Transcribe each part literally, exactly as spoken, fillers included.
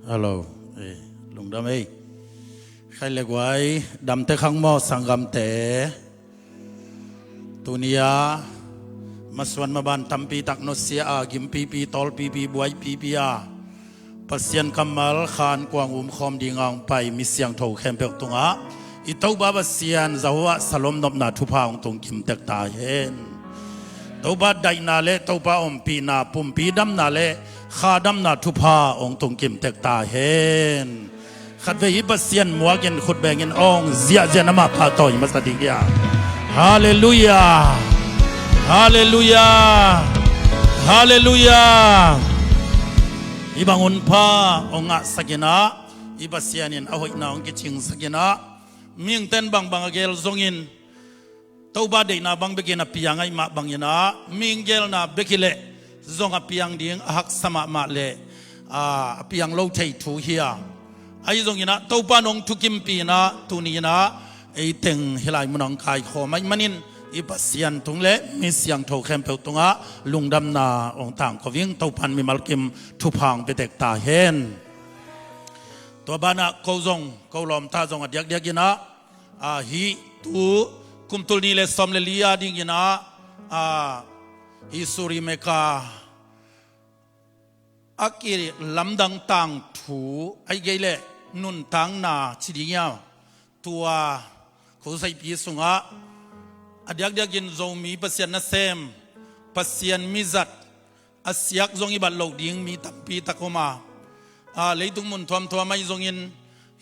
Hello. Eh, lungdam ei. Khai le guai, damte khang maw sanggamte. Tuni-a masuan maban tampi tak nusia a, gimpipi, tawlpipi, buaipipi a, Pasian kammal khan kuang umkhawm dinga hong pai mi siangtho khempeuh tungah i Topa Pasian Jehovah Shalom nopna thupha hong tung kimtek ta hen. Topa daihna le Topa ompihna, pumpi damna le kha damna thupha hong tung kimtek ta hen. Khatvei hih Pasian muakin khut bengin hong ziahziah, amah pahtawi masa ding hi a. Halleluiah. Halleluiah. Halleluiah. Hih bang hunpha hong ngahsakin ah, hih Pasian in a hoihna hong kicingsakin ah, mihingte'n bangbang a geel zongin, Topa deihna bang bekin a piang ahih mah bangin ah, mihing geelna bek hi leh zong a piang ding a haksa mahmah leh, a, a piang lo thei thu hi a. Ahi zongin ah, Topa in hong thukimpih in ah, tuni-in ah ei teng hih lai munah hong kaikhawm ahih manin, i Pasian tung le mi siangtho khempeuh tungah lungdamna hong tangko ing. Topa in mimal kim thupha hong pia tek ta hen. Tua banah ko zong, ko lawmta zong a diakdiakin ah, a, hih tu kum tul nih le sawm le li a dingin ah, a, hih Surime-ka a kilamdang tangthu, ahih kei leh nuntakna ci ding hi a, tua khuasaipi sungah a diakdiakin Zomi Pasian nasem, Pasian mizat a siak zong i bat loh ding mi tampi tak om a, a, leitung mun thuamthuam ahi zongin,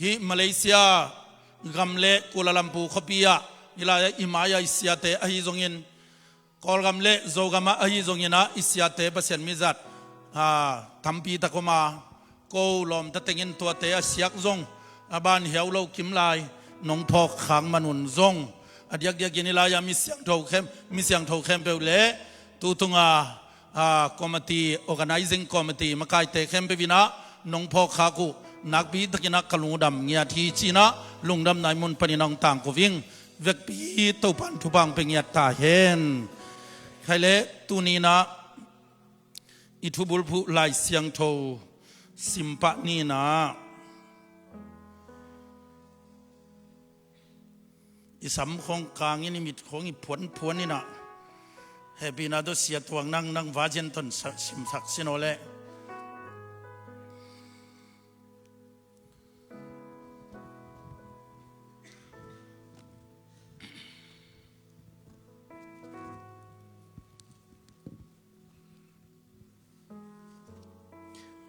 hih Malaysia gam le Kuala Lumpur khuapi ah, hih lai-ah i mai-ah i siate ahi zongin, Kawlgam le Zogam ah ahi zongin ah i siate Pasian mizat, a, tampi tak om a, ko lawmta tengin tuate a siak zong a ban hiau lo kim lai nong phawk khak man un zong, a diakdiakin hih lai-ah mi siangtho khem, mi siangtho khempeuh le tu tunga, a, committee, organizing committee makaite khempeuh in ah nong phawk khak uh nakpi takin ah ka lungdam ngiat hi ci-in ah, lungdamna i mun panin ah hong tangko ing. Vekpi Topa in thupha hong pia ngiat ta hen. Khai le tuni-in ah i thubulphuh Lai Siangtho simpah ni-in ah, i sam khawng kangin, i mit khawng i phuanphuan in ah, hehpihna tawh Sia Tuang nang, nang va cian ton sa-, simsak sin aw leh.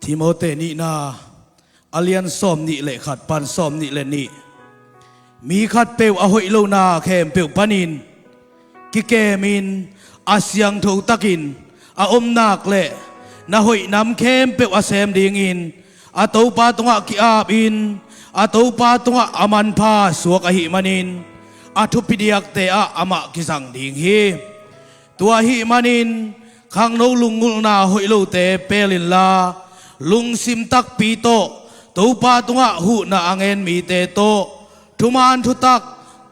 Timote nihna a lian sawm nih le khat pan sawm nih le nih. Mi khatpeuh a hoih lohna khempeuh panin kikemin a siangtho takin a om nak leh na hoih nam khempeuh a sem dingin a Topa tungah ki-apin, a Topa tungah a manpha suak ahih manin a thupi diakte ah amah kizang ding hi. Tua ahih manin khangno lunggulhna hoih lote pel inla, lungsim takpi tawh Topa tungah huhna a ngen mite tawh thuman thutak,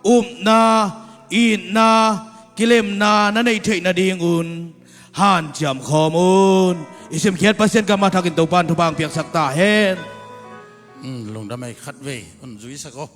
upna, itna, kilemna na neih theih nadingun hanciam khawm un. I simkhiat Pasian kammal thakin Topa in thupha hong piaksak ta hen. Hmm, lungdam ei, khatvei hun zuisak aw.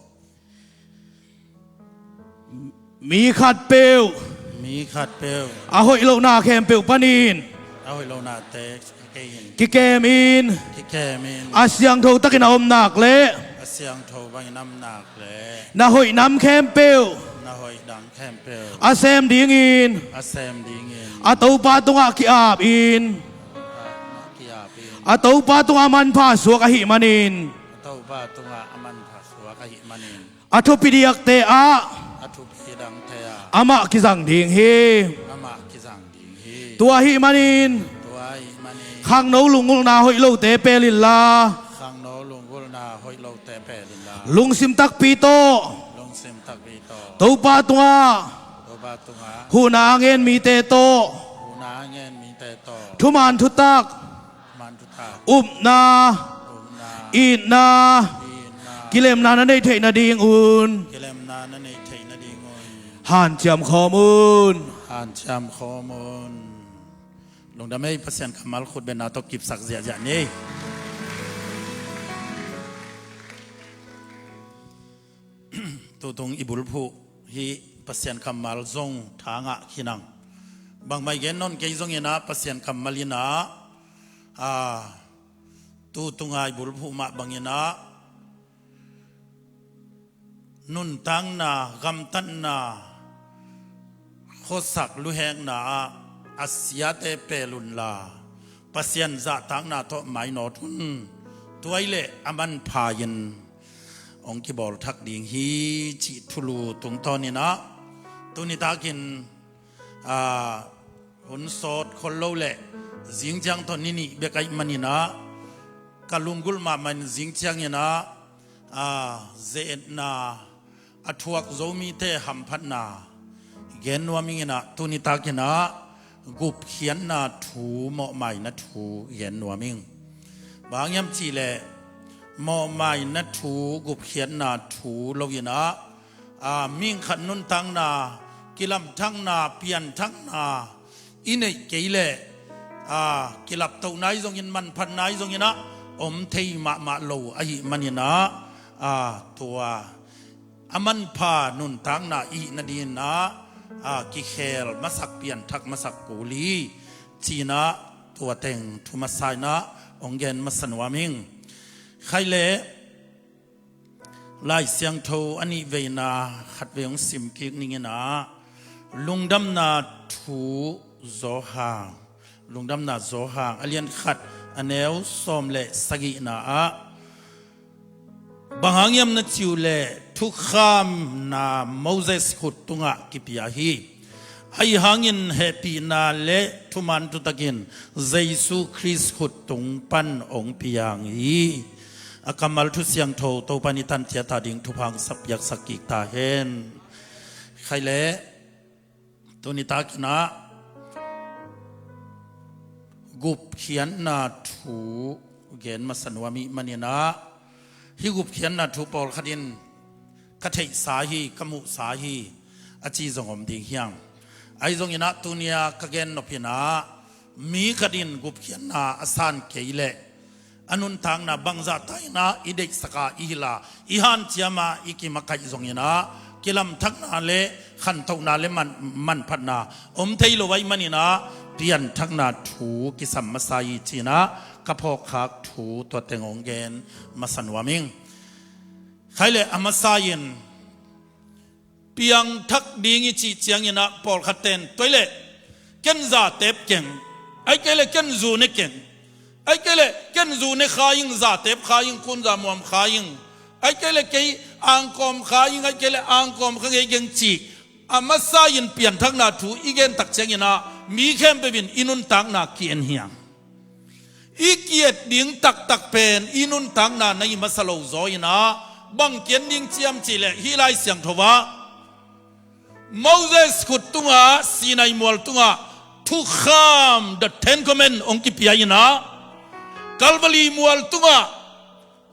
Mi khatpeuh, mi khatpeuh a hoih lohna khempeuh panin a hoih lohnate kei in kikemin kikemin a siangtho takin a om nak leh a siangtho bangin a om nak leh na hoih nam khempeuh na hoih nam khempeuh a sem dingin a sem dingin a Topa tungah ki-apin, a ki-apin a Topa tungah a manpha suak ahih manin a Topa tungah a manpha suak ahih manin a thupi diakte ah a thupi dangte ah amah kizang ding hi. Amah kizang ding hi. Tua ahih manin tua ahih manin khangno lunggulhna hoih lote pel inla, khangno lunggulhna hoih lote pel inla, lungsim takpi tawh lungsim takpi tawh Topa tungah Topa tungah huhna a ngen mite tawh huhna a ngen mite tawh thuman thutak, thuman thutak, upna, upna, itna, itna, kilemna na neih theih nadingun kilemna na neih theih nadingun hanciam khawm un. Hanciam khawm un. Lungdam ei, Pasian kammal khutbetna tawh kipsak ziahziah ni. tung i bulphuh hi. Pasian kammal zong tha ngah khin ang. Bangmah i gen nawn kei zongin ah Pasian kammal in ah, a, tu tunga i bulphuh mah bangin ah nuntakna, gamtatna, khuasak luhekna ah a siate pelh unla, Pasian zahtakna tawh mainawt un. Tua ahih leh a manpha in hong kibawl thak ding hi cih thulu tungtawnin ah, tuni takin, a, hun sawt khol lo leh zingciang tawh ni nih bek ahih manin ah, ka lunggulh mahmah in zingciangin ah, a, ze-etna a thuak Zomite hamphatna gen nuam ing in ah, tuni takin ah gupkhiatna thu, mawhmaina thu gen nuam ing. Bang hang hiam cih leh mawhmaina thu, gupkhiatna thu lo in ah, a, mihing khat nuntakna, kilamthakna, pianthakna i neih kei leh, a, kilaptohna ahi zongin, manphatna ahi zongin ah om thei mahmah lo ahih manin ah, a, tua a manpha nuntakna i hih nadingin ah, a, kikhel masak, pianthak masak kul hi ci-in ah, tua teng thu masa in ah hong gen masa nuam ing. Khaih leh Lai Siangtho a nihveina khatvei hong sim kik ning in ah, Lungdamna thu Johan, Lungdamna Johan a lian khat, a neu sawm le sagihna ah, bang hang hiam na cih uh leh thukhamna Moses khut tungah kipia hi. Ahi hangin hehpihna le thuman thutakin Jesu Khrist khut tung pan hong piang hi. A kammal thu siangtho Topa in i tan ciat a ding thupha hong piaksak kik ta hen. Khaih leh tuni takin ah gupkhiatna thu gen masa nuam ih manin ah, hih gupkhiatna thu pawlkhat in ka theihsa hi, ka muhsa hi a ci zong om ding hi hang. Ahi zongin ah tuni a ka gen nop in ah, mi khat in gupkhiatna a san kei leh a nuntakna bangzah ta in ah i deihsak a, i hilh a, i hanciam a, i kimakaih zongin ah, kilamthakna le khantohna le man, manphatna om thei lo ahih manin ah, pianthakna thu kisam masa hi ci-in ah ka phawkkhak thu tua teng hong gen masa nuam ing. Khaih leh a masa in piangthak ding i cih ciangin ah pawlkhat ten, tua ahih leh ken zatep keng, ahih kei leh ken zu ne keng, ahih kei leh ken zu ne kha ing, zatep kha ing, kunza muam kha ing, ahih kei leh kei angkawm kha ing, ahih kei leh angkawm kha ngei keng cih, a masa in pianthakna thu i gen tak ciangin ah mi khempeuh in i nuntakna ki-en hi hang. I ki-et ding taktak pen i nuntakna na hi masa lo zaw in ah, bang ki-en ding hiam cih leh hih Lai Siangtho ah Moses khut tungah, Sinai mual tungah thukham, the Ten Command hong kipia in ah, Calvary mual tungah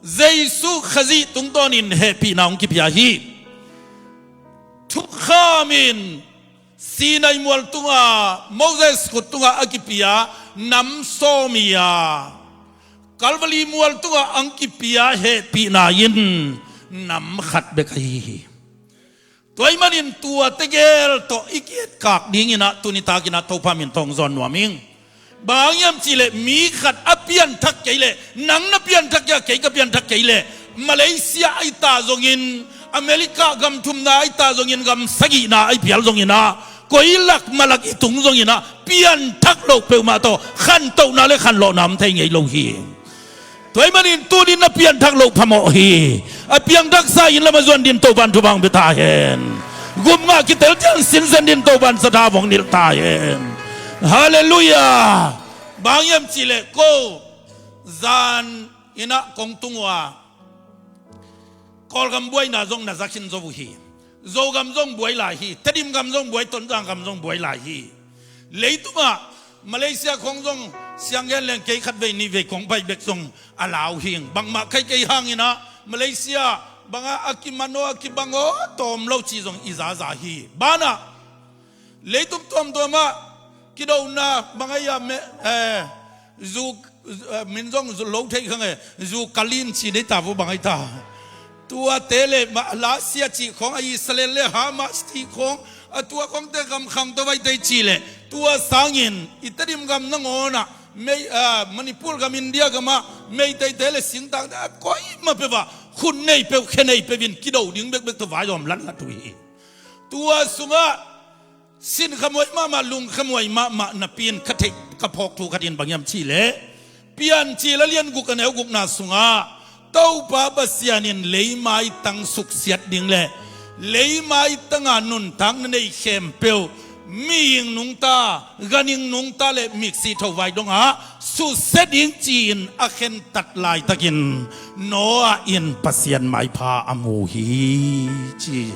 Jesu Khazih tungtawnin hehpihna hong kipia hi. Thukham in Sinai mual tungah, Moses khut tungah a kipia nam sawm hi a, Calvary mual tungah hong kipia hehpihna in nam khat bek ahi hi. Tua ahih manin tua tegel tawh i ki-etkak dingin ah tuni takin ah Topa min tawh hong zawn nuam ing. Bang hang hiam cih leh mi khat a pianthak kei leh, nang na pianthak kei a, kei ka pianthak kei leh, Malaysia ahi ta zongin, America gam thumna ahi ta zongin, gam sagihna ahi phial zongin ah, koi lak mah lak i tung zongin ah, pianthak loh peuhmah tawh khantohna le khanlawhna om thei ngei lo hi. Tua ahih manin tuni in na pianthak loh phamawh hi. A piangthaksa inn lam a zuan dingin Topa'n thupha hong pia ta hen. Gupna kitel ciang sinsen dingin Topa'n sathau hong nilh ta hen. Halleluiah. Bang hang hiam cih leh ko zan in ah kong tung uh a, Kawlgam buaina zong na za khin zo uh hi. Zogam zong buai lai hi. Tedim gam zong buai, Tonzang gam zong buai lai hi. Leitungah Malaysia khong zong siang gen leng kei khatvei nihvei kong pai bek zong a lau hi. Bangmah khaih kei hangin ah Malaysia bangah a kiman aw, a kibang aw tawm lo cih zong i zaza hi. Banah leitung tuamtuamah kidona bang ahi a, me, eh, zu, eh, min zong zu lo thei kha nge, zu kalin ci dei ta vo, bang ahi ta. Tuate le Malaysia cih khawng, a Israel le Hamas cih khawng, a tua khawngte gam khangto vai tei cih leh, tua sangin i Tedim gam nangawnah mei, a, Manipur gam, India gamah Meiteite le singtangte a koimah peuhah khut nei peuh, khe nei peuh in kido ding bekbek tawh vai zawm latlat uh hi. Tua sungah sinkhamuai mahmah, lungkhamuai mahmah napi-in ka theih, ka phawk thu khat in bang hiam cih leh, Piancil a lian guk, a neu gukna sungah Topa Pasian in leimaitang suksiat ding le leimaitanga nuntakna nei khempeuh, mihing nungta, ganhing nungta le miksi thovai dongah susia ding ci-in a khentat laitakin Noah in Pasian maipha a mu hi, ci.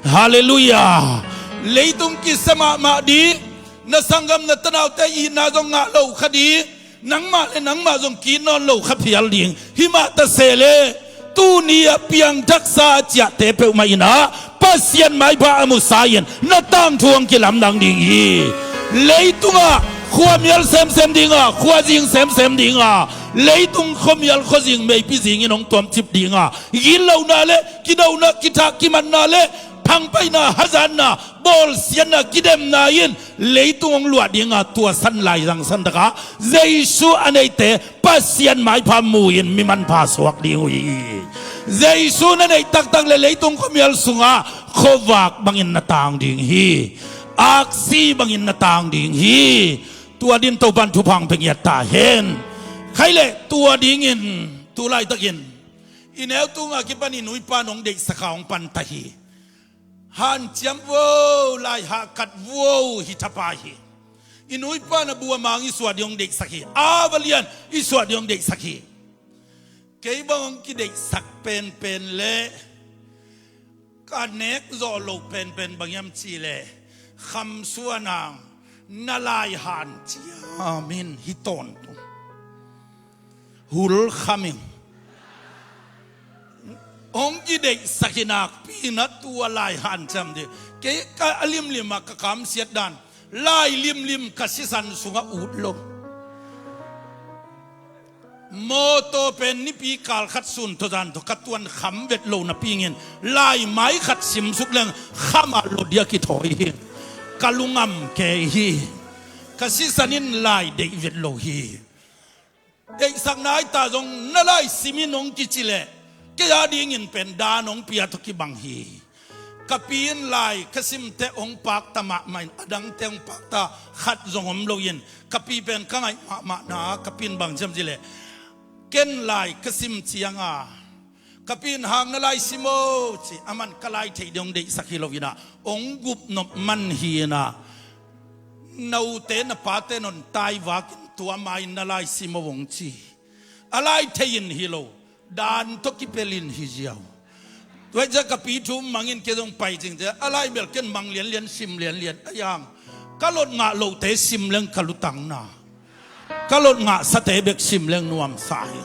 Halleluiah. Leitung kisia mahmah ding, na sanggam na tanaute itna zong ngah lo kha ding, nangmah le nangmah zong ki-it nawn lo kha phial ding. Himah ta se leh, tuni a piangthaksa a ciahte peuhmah in ah Pasian maipha a musa in na tangthu hong kilamdang ding hi. Leitungah khuamial semsem dinga, khuazing semsem dinga, leitung khuamial khuazing meipi zingin hong tuamcip dinga, gitlohna le kidona, kithah kimatna le phangpaina, hazatna, bawlsiatna, kidemna in leitung hong luah dinga, tua san lai zangsan takah Jesu a neite Pasian maipha mu-in mi manpha suak ding uh hi. Jesu na neih taktak le leitung khuamial sungah khuavak bangin na tang ding hi. Aksi bangin na tang ding hi. Tua din Topan thupha hong pia ngiat ta hen. Khai leh tua dingin tu laitakin i neu tunga kipan i nuipa in hong deihsak a hong pan ta hi. Hanciam vuo, lai hahkat vuo hi thapa hi. I nuipa in a buamang i suah ding hong deihsak hi. A va lian i suah ding hong deihsak hi. Kei bang hong kideihsak penpen le ka nek zawh loh penpen bang hiam cih leh, khamsuan hang na lai hanciam in hi tawntung. Hulkham ing. Hong kideihsak hi nakpi-in ah tua lai hanciam ding. Kei ka a limlim ah ka kamsiat dan, lai limlim ka sisan sungah ut lo. Mawtaw pen nipi kal khat sun tawh zan tawh ka tuan kham vet lo napi-in, lai mai khat simsuk leng kham ah lawdia kithawi hi. Ka lungam kei hi. Ka sisan in lai deih vet lo hi. Deihsakna ahi ta zong na lai sim in hong kici leh, kei a dingin pen dan hong pia tawh kibang hi. Ka pi in lai ka simte hong pakta mahmah in, a dangte hong pakta khat zong om loin, ka pi pen ka ngaih mahmahna, ka pi in bang ci hiam cih leh, ken lai ka sim cianga ka pi in hang na lai sim aw ci, aman ka lai theih ding hong deihsak hi loin ah, hong gupnop man hi-in ah, na ute na pate in hong taivakin tua ma-in na lai sim aw hong ci. A lai thei in hi lo, dan tawh kipelin hi ziau. Tua hi ciang ka pi thu mang in kei zong pai cing ciang, a lai bel ken mang lianlian, sim lianlian, a yang ka lot ngah lohte sim leng ka lutang na. Ka lot ngahsate bek sim leng nuamsa hi.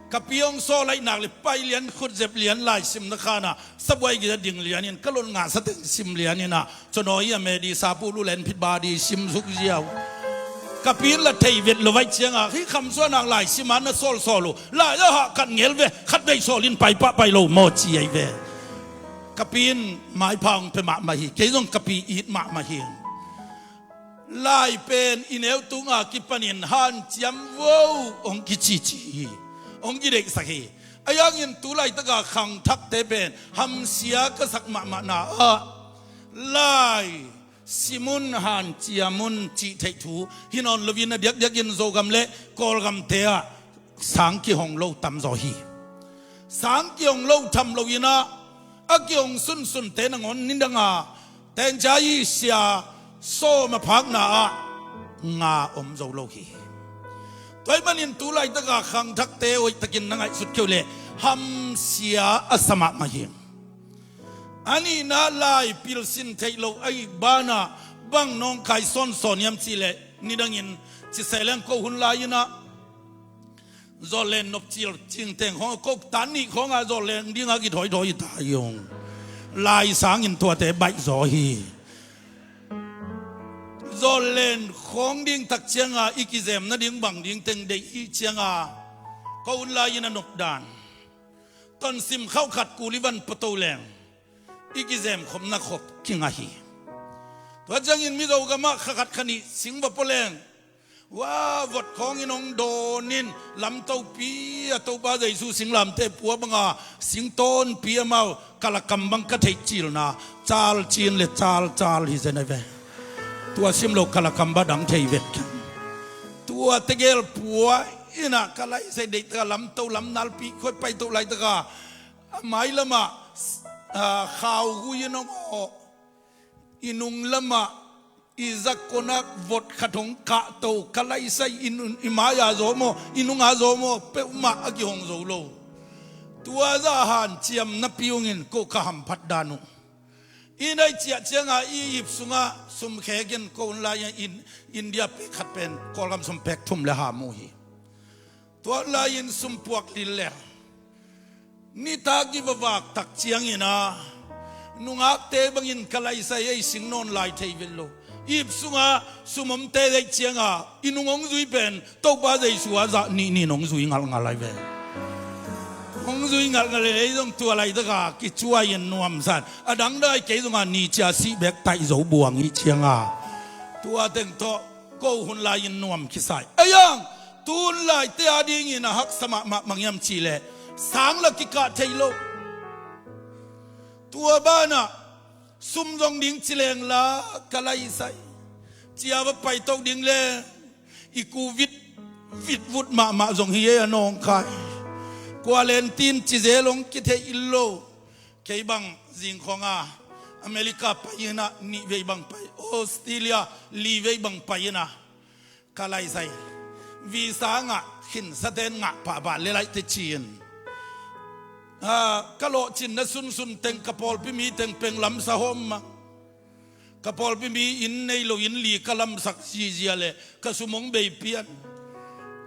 Ka pi hong sawl ahih nak leh pai lian, khut zep lian, lai simna khanah sabuai gei-ah ding lian in, ka lot ngahsate sim lian in ah, Caw nawi a medi, sapu lu len phit badi simsuk ziau. Ka pi in la thei vet lo vai cianga, hih khamsuan hang lai sim a na sawlsawl uh, lai a hah khat ngel ve, khat vei sawl in pai pah pai lo maw ci ahi ve. Ka pi in maipha hong pia mahmah hi, kei zong ka pi it mahmah hi. Lai pen i neu tunga kipanin hanciam vuo hong kicici hi, hong kideihsak hi. A yangin tu laitaka khangthakte pen hamsia ka sak mahmahna ah, lai sim un, hanciam un cih theih thu hi nawn loin, a diakdiakin Zogam le Kawlgamte ah sang kihong lo tamzaw hi. Sang kihong lo tham loin ah, a kihong sunsunte nangawn nidanga tengcia i sia sawm a phakna ah nga om zo lo hi. Tua ahih manin tu laitaka khangthakte hoihtakin na ngaihsut kei uh leh hamsia a sa mahmah hi. A nihna, lai pilsin theih loh ahi banah bang nawngkai sawnsawn hiam cih leh, nidangin ci se leng ko hun lai-in ah zawllen nopcil cingteng khawng, ko tan nih khawngah zawllen dingah kithawithawi hi ta hi ung. Lai sangin tuate baihzaw hi. Zawllen khawng ding tak cianga i kizem nading bang ding teng deih i hih cianga ko hun lai-in a nopdan. tonsim khauh khat kuli van pua to leng i kizem khopna khop kinga hi. Tua ciangin Mizo gamah kha khat kha nih sing va pua leng, wa, vot khawngin hong dawnin lamtopi a Topa Jesu singlamteh pua banga sing tawnpi amau kalakam bang ka theih cilna, cal cin le cal cal hi zen a ve. Tua sim lo kalakam ba dang thei vet keng. Tua tegel pua ina ka laisai deihtaka lamto lamnalpi khoi paito laitaka a mai lama, ah, khau hui in hong awh, i nung lama i zakona vot khat hong kahto, ka laisai i nun, i maia zaw maw, i nunga zaw maw, peuhmah a kihong zo lo. Tua zah hanciam napi ungin ko ka hamphat dan uh. I naih ciah cianga i ip sunga sum khekin ko hun lai in India pek khat pen Kawlgam sum pek thum le ham uh hi. Tua lai-in sumpuak lillel nitak i vavak tak ciangina nungakte bangin ka laisai ei sing nawn lai thei vet lo. Ip sunga sum omte deih cianga i nung hong zui pen Topa Jesu a zah nihnin hong zui ngalhngal lai ve. Hong zui ngalhngal ei zong tua laitaka kicuai in nuamsan a dangdai kei zonga ni cia sih bek taih zo buang ih cianga tua teng tawh ko hun lai-in nuam kisai. Ei ang, tu hun laite a dingin a haksa mahmah bang hiam cihleh sang la kikah thei lo. Tua banah sum zong ding ci leng la ka laisai cia va paito ding le i ku vit vit vut mahmah zong hi ei a nawngkai. Kua lentin ci zel hong kithei in lo. Kei bang zingkhawnga America pai ina nih vei bang pai, Australia li vei bang pai ina ka laisai visa ngah khinsaten ngah pahpah le laih teci in, ah, ka lawhcinna sunsun teng ka pawlpi mi teng peng lamsa hawm mah. Ka pawlpi mi inn nei lo inn li ka lamsak zizia le ka sum hong bei pian.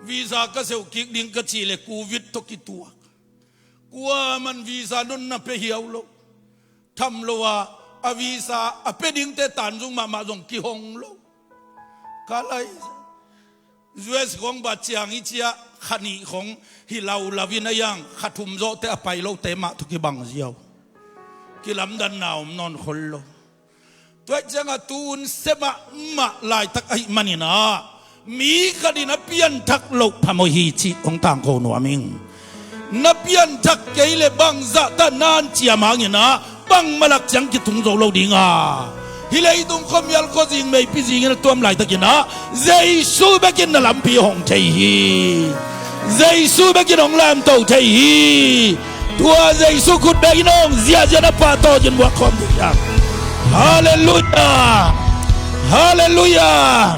Visa ka seuh kik ding ka cih le covid tawh kituak. Kuaman visa nonna pia hiau lo. Tham lo a, a visa a pia dingte tanzung mahmah zong kihong lo. Ka lai, U S khong ba ciang i cia kha nih khong hi laulau in a iang kha thum zawhte a pai lote mah thu kibang ziau. Kilamdanna om nawn khol lo. Tua cianga tu hun semah mah laitak ahih maninah mi khatin a pianthak loh phamawh hi cih hong tangko nuam ing. Na pianthak kei le bangzah tah nan ciam hanginah bangmah lak ciang kitung zo lo dinga hi leitung khuamial khuazing meipi zingin a tuam laitakinah Jesu bekin na lampi hong thei hi. Jesu bekin hong lamto thei hi. Tua Jesu khut bekin hong ziahziah na pahtaw zin buak khawm ding hiam? Halleluiah. Halleluiah.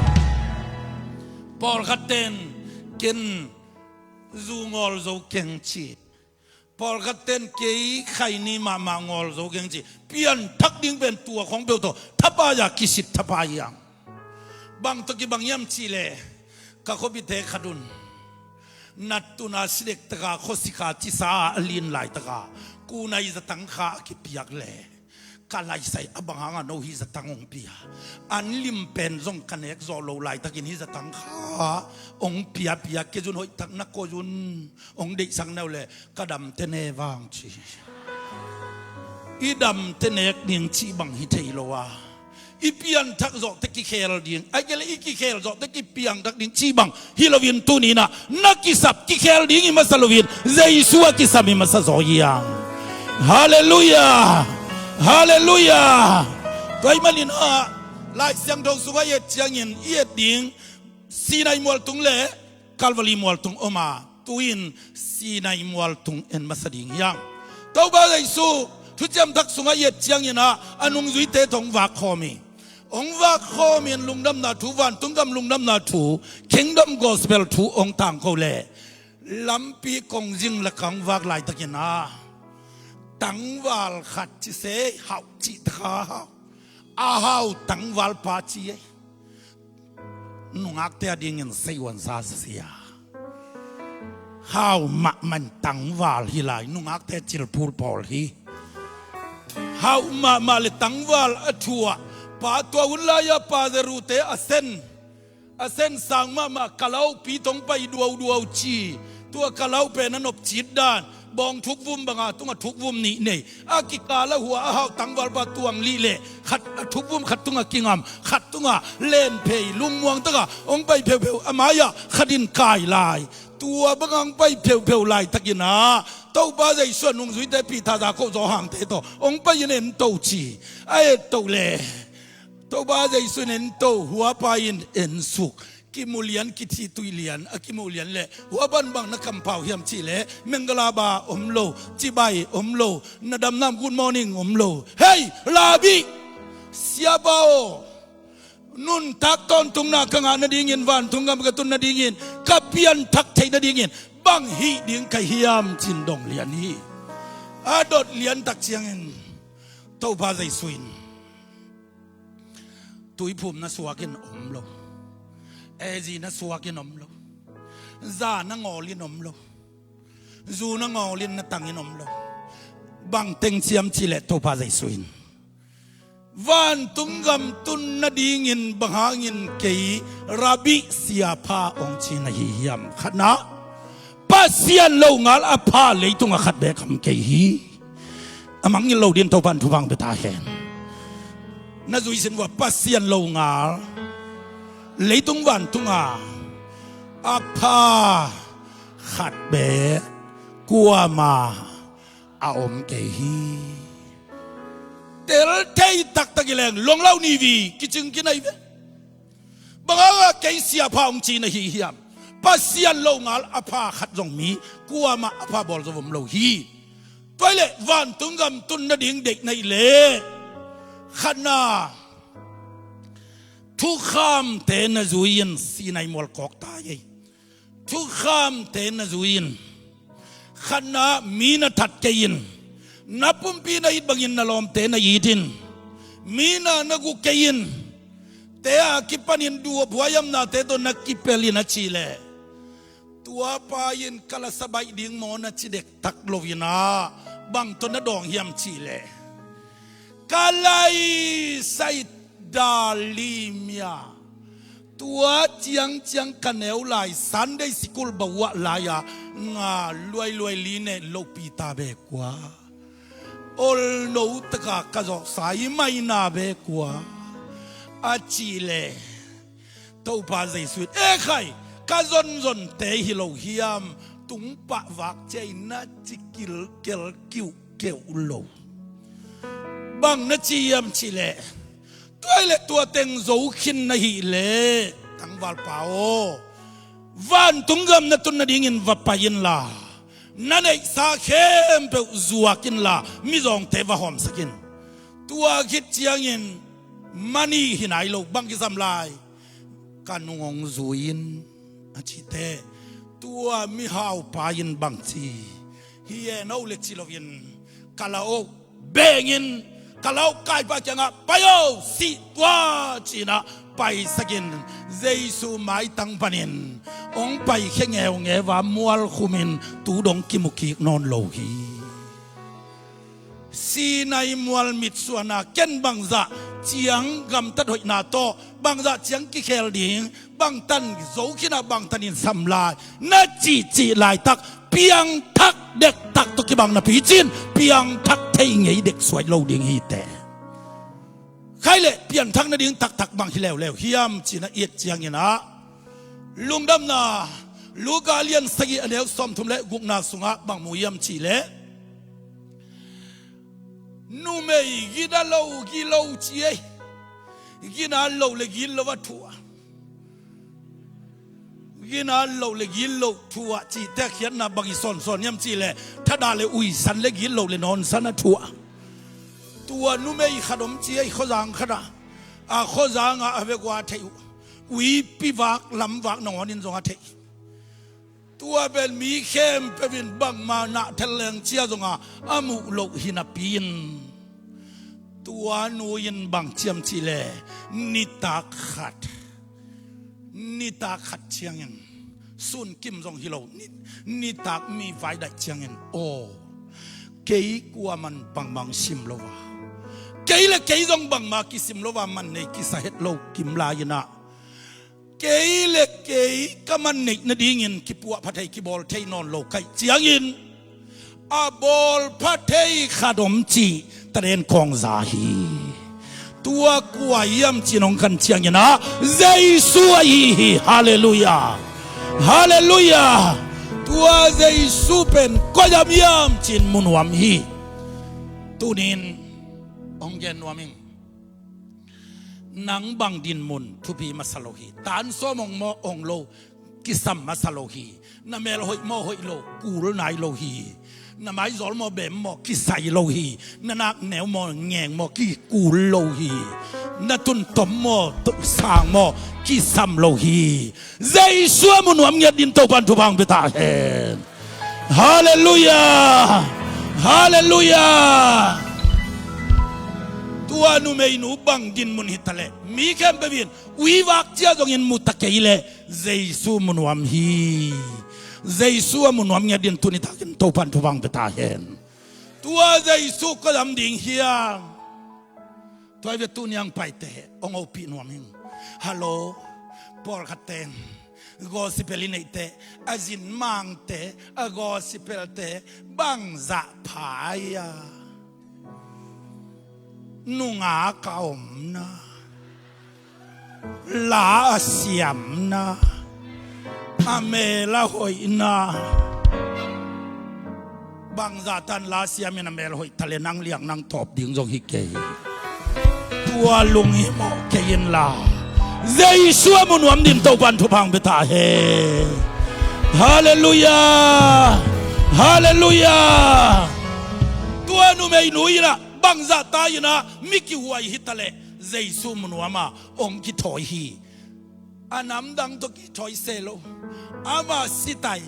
Pawlkhat ten ken zu ngawl zo keng ci. Pawlkhat ten kei khaini mahmah ngawl zo keng ci. Pianthak ding pen tua khong peuh tawh thapai-a kisit thapai hiang. Bang tawh kibang hiam cihleh ka khuapite khat un nattuna sidektaka khuasikha cisa a lin laitaka kunai zatang kha a kipiak le ka laisai a bang hanga no hi zatang hong pia. An lim pen zong ka nek zawh lo laitakin hi zatang kha hong piapia kei zun hoihtak na koi zun hong deihsak neu le ka damte ne vang ci. I damte nek ding cih bang hi thei lo a i pianthak zawhte kikhel ding ai kei le i kikhel zawhte kipiangthak ding cih bang hi loin tuninah na kisap kikhel ding i masa loin Jesu a kisam i masa zaw hiang. Halleluiah. Halleluiah. Tua ahih maninah Lai Siangtho sungah i et ciangin i et ding Sinai mualtung le Kalvari mualtung om a tu-in Sinai mualtung en masa ding hiang. Topa Jesu thuciam thak sungah i et cianginah a nungzuite tawh hong vak khawm hi. Hong vak khawmin lungdamna thu, vantung gam lungdamna thu, kingdom gospel thu hong tangko le lampi kongzing lakah hong vak laitakinah tangval khat ci se hauh cih takha hauh a hauh tangval pa ci ei. Nungakte a dingin seiuansa zasia hauh mahmah in tangval hi lai nungakte cilphul pawl hi. Hauh mahmah le tangval a thuah pa tua hun lai-a pa Zerute a sen a sen sang mahmah kalaupi tong pai duauduau ci. Tua kalau pen a nopcit dan Bawng thukvum banga tungah thukvum nih nei, a kikala hua a hauh tangvalpa tuang lih le khat a thukvum khat tungah kingam, khat tungah lenphei lungmuang taka hong pai pheupheu a mai-ah khat in kai lai. Tua banga hong pai pheupheu laitakin ah Topa Jesu a nungzuite Peter, Jakob, Johan te tawh hong pai in en to ci. A et to le Topa Jesu in en to, huapa in en suk. Kimu lian, kithi tui lian, a kimu lian le huapan bang na kampau hiam cih le Mangalaba om lo, cibai om lo, na damnam good morning om lo. Hei, Rabbi, siapa aw, nuntak tawntungna ka ngah nadingin, vantung gam ka tun nadingin, ka pianthak theih nadingin bang hih ding ka hiam, ci-in dong lian hi. A dot liantak ciangin Topa Jesu in tuiphum na suak in om lo, ezi na suak in om lo, za na ngawl in om lo, zu na ngawl in na tang in om lo. Bang teng ciam cih leh Topa Jesu in vantung gam tun nadingin bang hangin kei Rabbi, siapa hong ci na hi hiam? Khatna, Pasian longal a pha leitungah khat beek om kei hi. A mangngilh lo dingin Topa in thupha hong pia ta hen. Na zuisin vua, Pasian longal leitung vantungah a pha khat beek kuamah a om kei hi. Tel thei taktak hi leng, luanglau ni vi kicing kinai ve. Bang hangah kei siapa hong ci na hi hiam? Pasian longal a pha khat zong mi kuamah a pha bawl zo om lo hi. Tua hi leh vantung gam tun nading deih na hih leh, khatna, thukhamte na zui in, Sinai mual kawk ta ei. Thukhamte na zui in. Khatna, mi na that kei in. Na pumpi na it bangin na lawmte na it in. Mi na na gu kei in. Te a kipanin duh a buaiamnate tawh na kipel in a cih leh, tuapa in ka lasa baih ding maw na ci dektak lo in ah, bang tawh na dawng hiam cih leh, ka laisai dal limia, tua ciangciang ka neu lai Sunday school bawah lai-a nga luailuai li ne lopi ta be kua, olno taka ka zawhsa i maina be kua, a cih leh, Topa Jesu in, e khai, ka zonzonte hi lo hiam, tungpah vak cia in na ci kilkel kiuhkeuh lo. Bang na ci hiam cih leh, tua hi leh tua teng zo khin na hih leh, tangvalpa aw, vantung gam na tun nadingin va pai inla, na neihsa khempeuh zuak inla, mizawngte va hawmsak in. Tua khit ciangin mani hi nai lo, bang kisam lai, ka nung hong zui in, a cih teh, tua mihaupa in bang ci, hi e no le ci loin, ka lau bengin, ka lau kaipa kiangah, pai o, sih tua, ci-in ah paisak in, Jesu maitang panin hong paikhia ngeungeu a, mual khumin tu dong kimu kik nawn lo hi. Sinai mual mitsuanna, ken bangzah ciang gamtat hoihna tawh, bangzah ciang kikhel ding, bangtan zo khin ah bangtanin sam lai, na cihcih laitak, piangthak dektak tawh kibang napi cin, piangthak thei ngei dek suai lo ding hi teh. Khai leh pianthak nading taktak bang hi leuleu hiam ci-in ah i et ciangin ah, Lungdamna, Luka lian sagih a neu sawmthum le gukna sungah bang mu hiam cih leh, numei gina lo, gilo ci ei. Gina lo le gilo a thu ah, gina lo le gilo thu ah cihte a khiatna bang i sawnsawn hiam cih leh, thadah le uisan le gilo le nawnsan a thu ah. Tua numei khat om ci ei, khuazang khat ah, a khuazang ah a vekua a theih uh, uipi vak, lamvak nangawnin zong a theih. Tua pen mi khempeuh in bangmah nah thelleng cia zongah a muh loh hi napi-in, tua nu in bang ciam cih leh, nitak khat, nitak khat ciangin, sun kim zong hi lo, ni, nitak mi vaidaih ciangin, aw, kei kuaman bangmah hong sim lo a, kei le kei zong bangmah kisim lo a, man nei kisa het lo kim lai-in ah, kei le kei ka man neih nadingin kipuahpha thei, kibawl thei nawn lo ka hih ciangin, a bawlpha thei khat om cih taden kawng za hi. Tua kua hiam cih nong khan ciangin ah Jesu ahi hi. Halleluiah. Halleluiah. Tua Jesu pen koi hiam hiam cih mu nuam hi. Tunin hong gen nuam ing. Nang bang dinmun thupi masa lo hi. Tan sawm hong maw hong lo kisam masa lo hi. Na mel hoih maw hoih lo kul nai lo hi. Na maizawl maw bem maw kisai lo hi. Na nakneu maw ngeng maw kikul lo hi. Na tuntom maw sang maw kisam lo hi. Jesu a mu nuam ngiat din Topan thupha hong pia ta hen. Halleluiah. Halleluiah. Tua numeinu bang dinmun hi taleh mi khempeuh in uivak cia zongin mu ta kei leh Jesu mu nuam hi. Jesu a mu nuam ngiat din tuni takin Topan thupha hong pia ta hen. Tua Jesu koi hiam ding hiam. Tua hi ve tuni a hong paite hong hopih nuam ing. Hallo. Pawlkhat teng gospel i neihte a zin mangte a gospel te bangzah pha ia. Nungak a omna la a siamna a mel a hoihna. Bangzah tan la siamin a mel hoih taleh nang liang nang tawp ding zong hi kei. Tua lunghimawh kei inla Jesu a mu nuam din Topan thupha hong pia ta hen. Halleluiah. Halleluiah. Tua numeinu inah bangzah ta inah mi kihuai hi taleh Jesu mu nuam a hong kithawi hi. A namdang tawh kithawi se lo. Ama sitai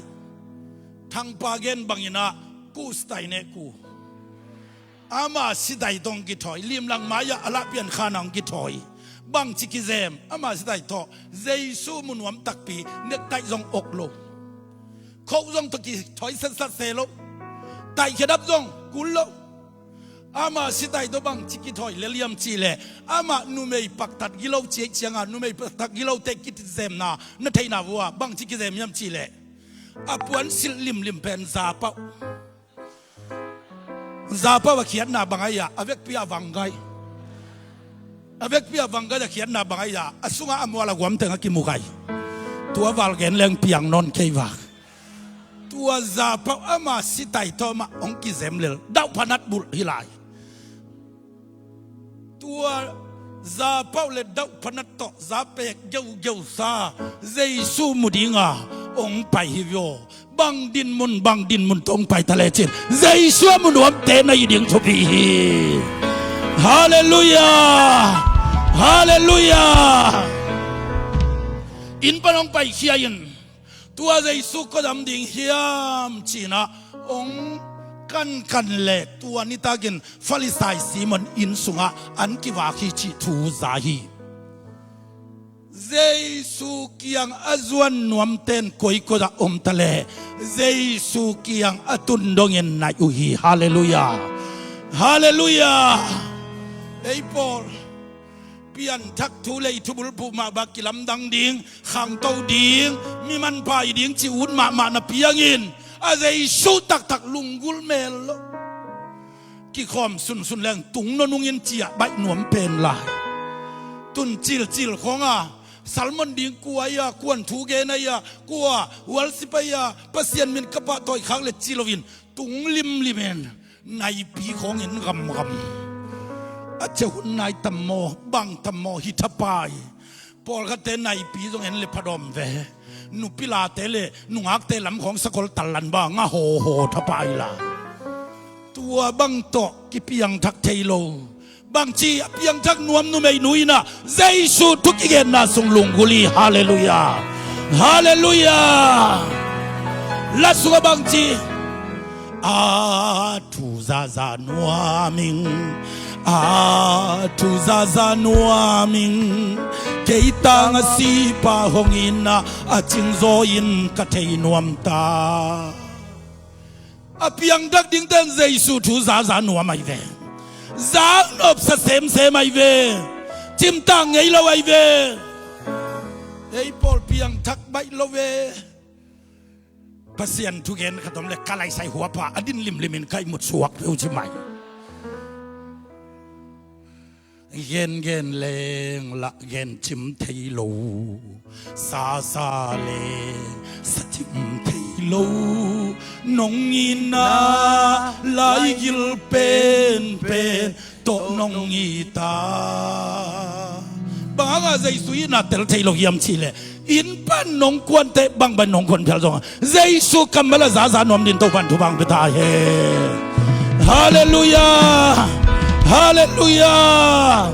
thangpa gen bangin ah ku sitai ne ku. Ama sitai tawh hong kithawi limlang mai-ah a lahpian khan ah hong kithawi. Bangci kizem ama sitai tawh Jesu mu nuam takpi nektaih zong ok lo. Khoh zong tawh kithawi satsat se lo. Taihkhedap zong kul lo. Ama sitai tawh bangci kithawi lel hiam cihleh amah numei paktat gilo cih cianga numei paktat gilote kizemna na theihna vua bangci kizem hiam cihleh a puan silh limlim pen zapauh. Zapauh a khiatna bang ahi a a vekpi a vanggai. A vekpi a vanggai a khiatna bang ahi a a sungah a mual a guam teng a kimu gai. Tua val gen leng piang nawn kei vak. Tua zapauh ama sitai tawh amah hong kizem lel dauh phanat bulh hi lai. Tua zapauh le dauh phanat tawh zapek geugeu sa Jesu mu dinga hong pai hi vio. Bang dinmun bang dinmun tawh hong pai ta lecin Jesu a mu nuamte na hi ding thupi hi. Halleluiah. Halleluiah. Inn pan hong paikhia in tua Jesu koi hiam ding hiam cinah hong kankan le tua nitakin Farisai Simon inn sungah an kivak hi cih thu za hi. Jesu kiang a zuan nuamten koikoi ah om ta le Jesu kiang a tun dongin naih uh hi. Halleluiah. Halleluiah. Ei pawl pianthak thu le i thubulphuh mah bak kilamdang ding khangto ding mi manpha hi ding ci ut mahmah na piangin a Jesu taktak lunggulh mel lo. Kikhawm sunsun leng tung nonungin ciah baih nuam pen lai. Tun cilcil khawnga salmon ding kua ahi a kuan thu gen ahi a kua hualsip ahi a Pasian min ka pahtawi khak le ci loin tung limlimin naipi khawngin gamgam. A cehun nai tam maw bang tam maw hi thapai. Pawlkhatte naipi zong en le phadawm ve. Nupilate le nungakte lam khawng sakol tallan bang a hawhaw thapai la. Tua bang tawh kipiangthak thei lo. Bangci a piangthak nuam numeinu inah Jesu thu kigenna sung lunggulh hi. Halleluiah. Halleluiah. La sungah bangci a thu zaza nuam ing. A thu zaza nuam ing. Kei tang a sipa hong inah a cingzaw in ka thei nuam ta. A piangthak dingten Jesu thu zaza nuam ahi ve. Zaknopsa semsem ahi ve. Cimtak ngei lo ahi ve. Ei pawl piangthak baih lo ve. Pasian thugen khat om le ka laisai huapa a din limlimin ka ihmut suak peuh ci mai. Gengen leng lah gencim thei lo, sasa leng sacim thei lo, nong itna laigil penpen tawh nong it a. Bang hanga Jesu itna tel thei lo hiam cihleh, inn pan nong kuanteh bangbang nong kuan phial zong Jesu kammal a zaza nuam din Topan thupha pia ta hen. Halleluiah. Halleluiah.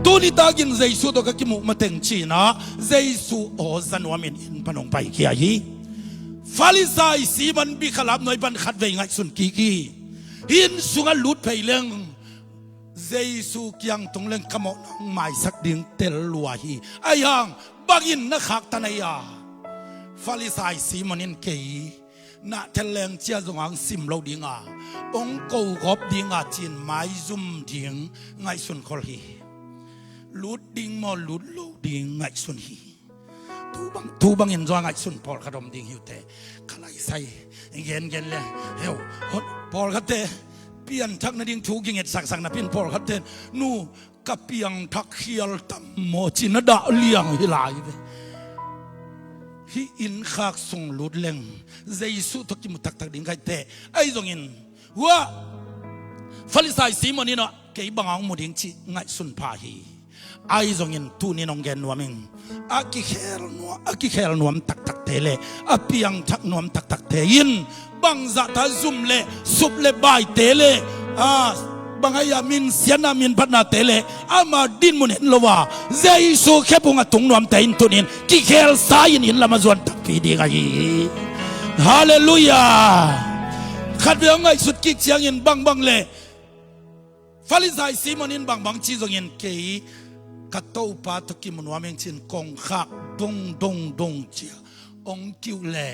Tuni takin Jesu tawh ka kimuh mateng cinah Jesu aw za nuamin inn pan hong paikhia hi. Farisai Simon bikhalap nuai pan khatvei ngaihsun kik hi. Inn sungah lut phei leng Jesu kiang tung leng ka mawhna hong maisak ding tel lua hi. Ahi hang bangin na khaktan ahi a? Farisai Simon in kei nah thelleng cia zong hong sim lo dinga, hong ko gawp dinga cin maizum ding ngaihsun khol hi. Lut ding maw lut lo ding ngaihsun hi. Tu bang, tu bangin zong ngaihsun pawlkhat om ding hi uh teh. Ka laisai gengen le heu, hot pawlkhatte pianthak nading thu kinget saksak napi-in pawlkhatte nu ka piangthak khial tam maw ci na dah liang hi lai ve. Hih inn khak sung lut leng Jesu tawh kimu taktak ding kha hi teh. Ahi zongin hua Farisai Simon in ah kei bang hong mu ding cih ngaihsun pha hi. Ahi zongin tuni nong gen nuam ing. A kikhel nuam, a kikhel nuam taktakte le a piangthak nuam taktakte in bangzahta zum le sup le baite le, a, bang ahi a, minsiatna minphatnate le ama dinmun en lo a Jesu khephung a tung nuamte in tuni in kikhelsa in inn lam a zuan takpi ding ahi hi. Halleluiah. Khatvei hong ngaihsut kik ciangin bangbang le Farisai Simon in bangbang ci zongin kei ka Topa tawh kimu nuam ing cin kongkhak dong dong dong cia hong kiuh le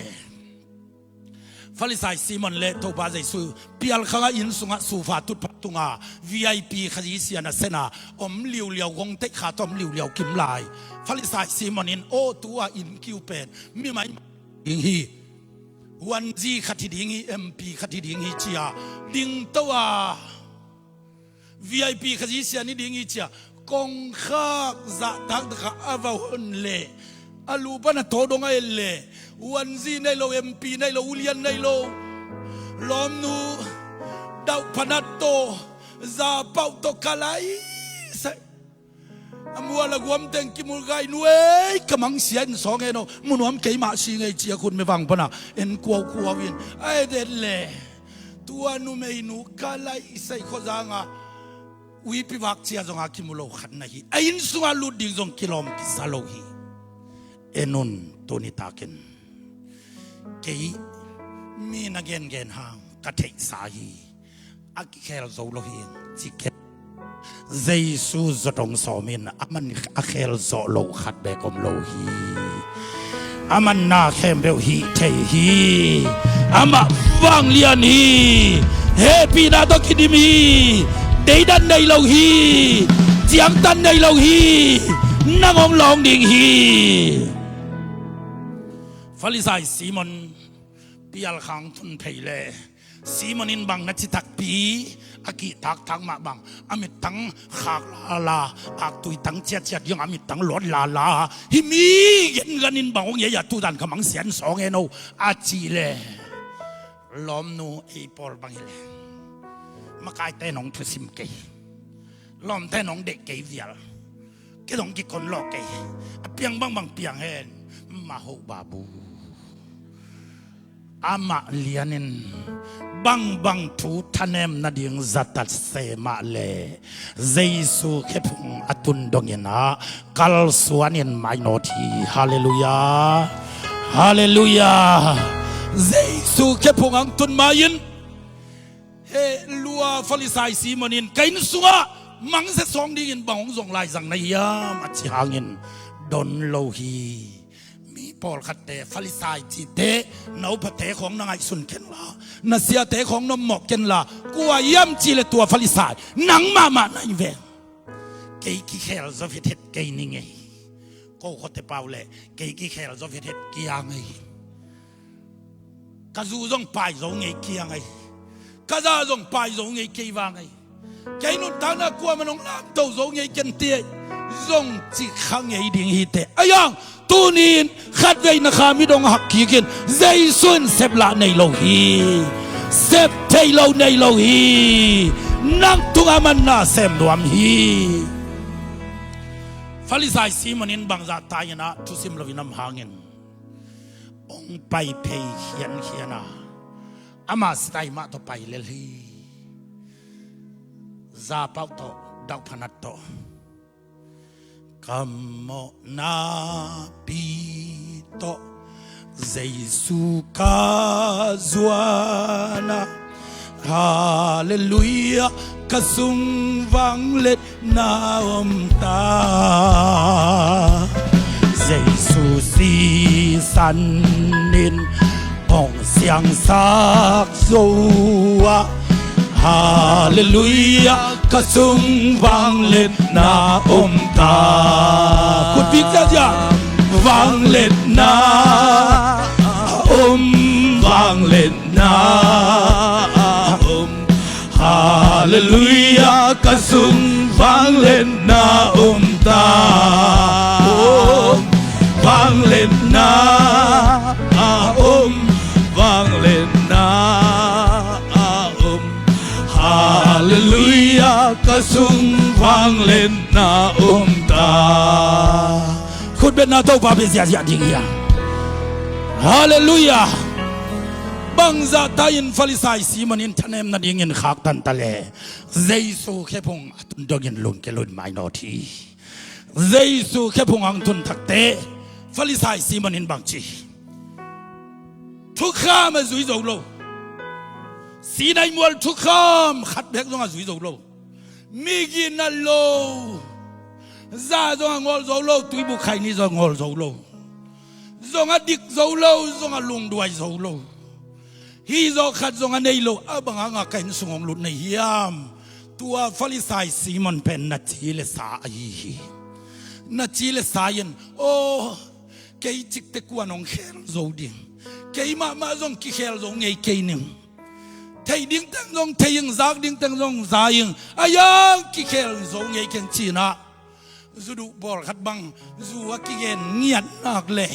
Farisai Simon le Topa Jesu pialkhang a inn sungah sufa tutphah tunga V I P Khazih sia nasepna om liuliau, gongteih kha tawh om liuliau kim lai Farisai Simon in aw tu-a inn kiu pen mi mai ding hi. Wanzi khat hi ding hi, M P khat hi ding hi cia dingto a V I P Khazih sia ni ding hi cia kongkhak zahtak takah a va hon le a lu pan a tawdong a et le wanzi nei lo, M P nei lo, ulian nei lo, lawmnu dauh phanat tawh zapauh tawh ka laisai a mual a guam teng kimu gai nuai ka mangsia in sawng en aw mu nuam keimah si ngei cia khut me vang pana en kuaukuau in a et et le tua numeinu ka laisai khuazangah uipi vak cia zonga kimu lo khat na hi. A inn sungah lut ding zong kilawm kisa lo hi. En un tuni takin kei mi na gengen hang ka theihsa hi. A kikhel zo lo hi ci kei. Jesu zawtong sawmin a man a khel zawh lo khat bek om lo hi. A manna khempeuh hih thei hi. Amah vanglian hi. Hehpihna tawh kidim hi. Deidan nei lo hi. Ciangtan nei lo hi. Nang hong lawng ding hi. Farisai Simon pialkhang tun phei le Simon in bang na ci takpi a kihtaktak mah bang a mittang khak lala aktui tang ciatciat ding a mittang luat lala hi mi gengan in bang hong ia ia tudan ka mangsian sawng en aw a cih le lawmnu ei pawl bang hi le makaite nong thusim kei lawmte nong deih kei vial kei dong kikon lawh kei a piang bangbang piang hen mahoh babu. Amah lianin bangbang thu thanem nading zatat se mah le Jesu khephung a tun dongin ah kalsuanin mainawt hi. Halleluiah. Halleluiah. Jesu khephung ang tun ma-in he lua Farisai Simon in ka inn sungah mangsia sawng dingin bang hong zong laizang na hiam a ci hangin don lo hi. Mi pawlkhatte Farisai cihte na upate khawng na ngaihsun kenla na siate khawng na mawh kenla kua hiam cih le tua Farisai nang mahmah na hi ve. Kei kikhel zaw hethet kei ni ngei. Ko khuate pau le kei kikhel zaw hethet kia ngei. Ka zu zong pai zo ngei kiang ahi. Ka za zong pai zo ngei kei vang ahi. Kei nuntakna kuaman hong lamto zo ngei ken ti ahi. Zong ci kha ngei ding hi teh. Ayang, tuni-in khatvei na kha mit hong hak kikin, Jesu in sep lah nei lo hi. Sep thei lo nei lo hi. Nang tungah man na sem nuam hi. Farisai Simon in bangzah ta-in ah thusim loin om hangin hong pai phei khiankhian a, ama sitaih mah tawh pai lel hi. Zapauh tawh, dauphanat tawh, ka mawhna pi tawh Jesu ka zuan a, Halleluiah, ka sung vangliatna om ta. Jesu sisan in hong siangsak zo a, Halleluiah, ka sung vangliatna om ta. Khut bik ziahziah. Vangliatna om, vangliatna om. Halleluiah, ka sung vangliatna om ta. Om, vangliatna om, vangliatna om. Halleluiah, ka sung vangliatna om ta. Khutbetna Topa bia ziahziah ding hi a. Halleluiah. Bangzah ta-in Farisai Simon in thanem nadingin khaktan ta le, Jesu khephung a tun dongin lungkia lo in mainawt hi. Jesu khephung hong tun takteh Farisai Simon in bangci? Thukham a zui zo lo. Sinai mual thukham khat bek zong a zui zo lo. Migi na lo. Za zong a ngawl zo lo, tuibuk khaini zong a ngawl zo lo. Zong a dik zo lo, zong a lungduai zo lo. Hi zaw khat zong a nei lo, a bang hanga ka inn sung hong lut na hiam? Tua Farisai Simon pen na ci le sa ahi hi. Na ci le sa in, aw, kei cikte kuan hong khel zo ding. Kei mahmah zong kikhel zo ngei kei ning. Thei ding teng zong thei ing, zak ding teng zong za ing. A yang kikhel zo ngei keng ci-in ah, zu duh pawlkhat bang zu a kigen ngiat nak le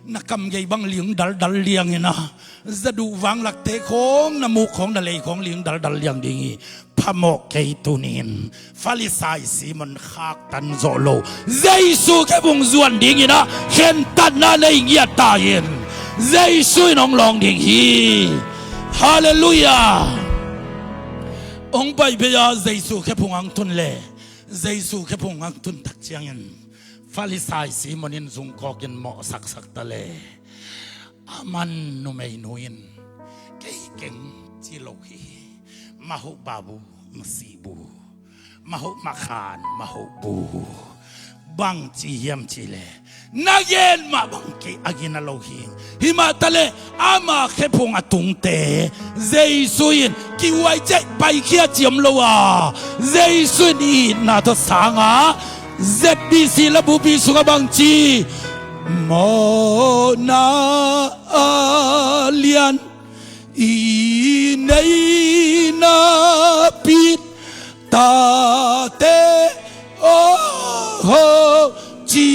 na kam gei bang ling daldal liang in ah, za duh vanglakte khawng, na muk khawng, na lei khawng ling daldal liang ding hi. Phamawh kei, tuni-in Farisai Simon khaktan zawh lo, Jesu khephung zuan dingin ah khentatna nei ngiat ta in, Jesu in hong lawng ding hi. Halleluiah. Hong pai phei a Jesu khephung hong tun le, Jesu khephung hong tun tak ciangin Farisai Simon in zungkawkin mawhsaksak ta le, a man numeinu in, kei keng ci lo hi. Mahu babu, masibu, mahu makhan, mahu bu. Bang ci hiam ci le, na gen mah bang kei a gina lo hi. Hi mah ta le, ama khephung a tungte Jesu in kihuai ciah, paikhia ciam lo a, Jesu in itna tawh sang a, Z B C labupi sungah bang ci? Mawhna a lian i nei napi, tate aw ho, ci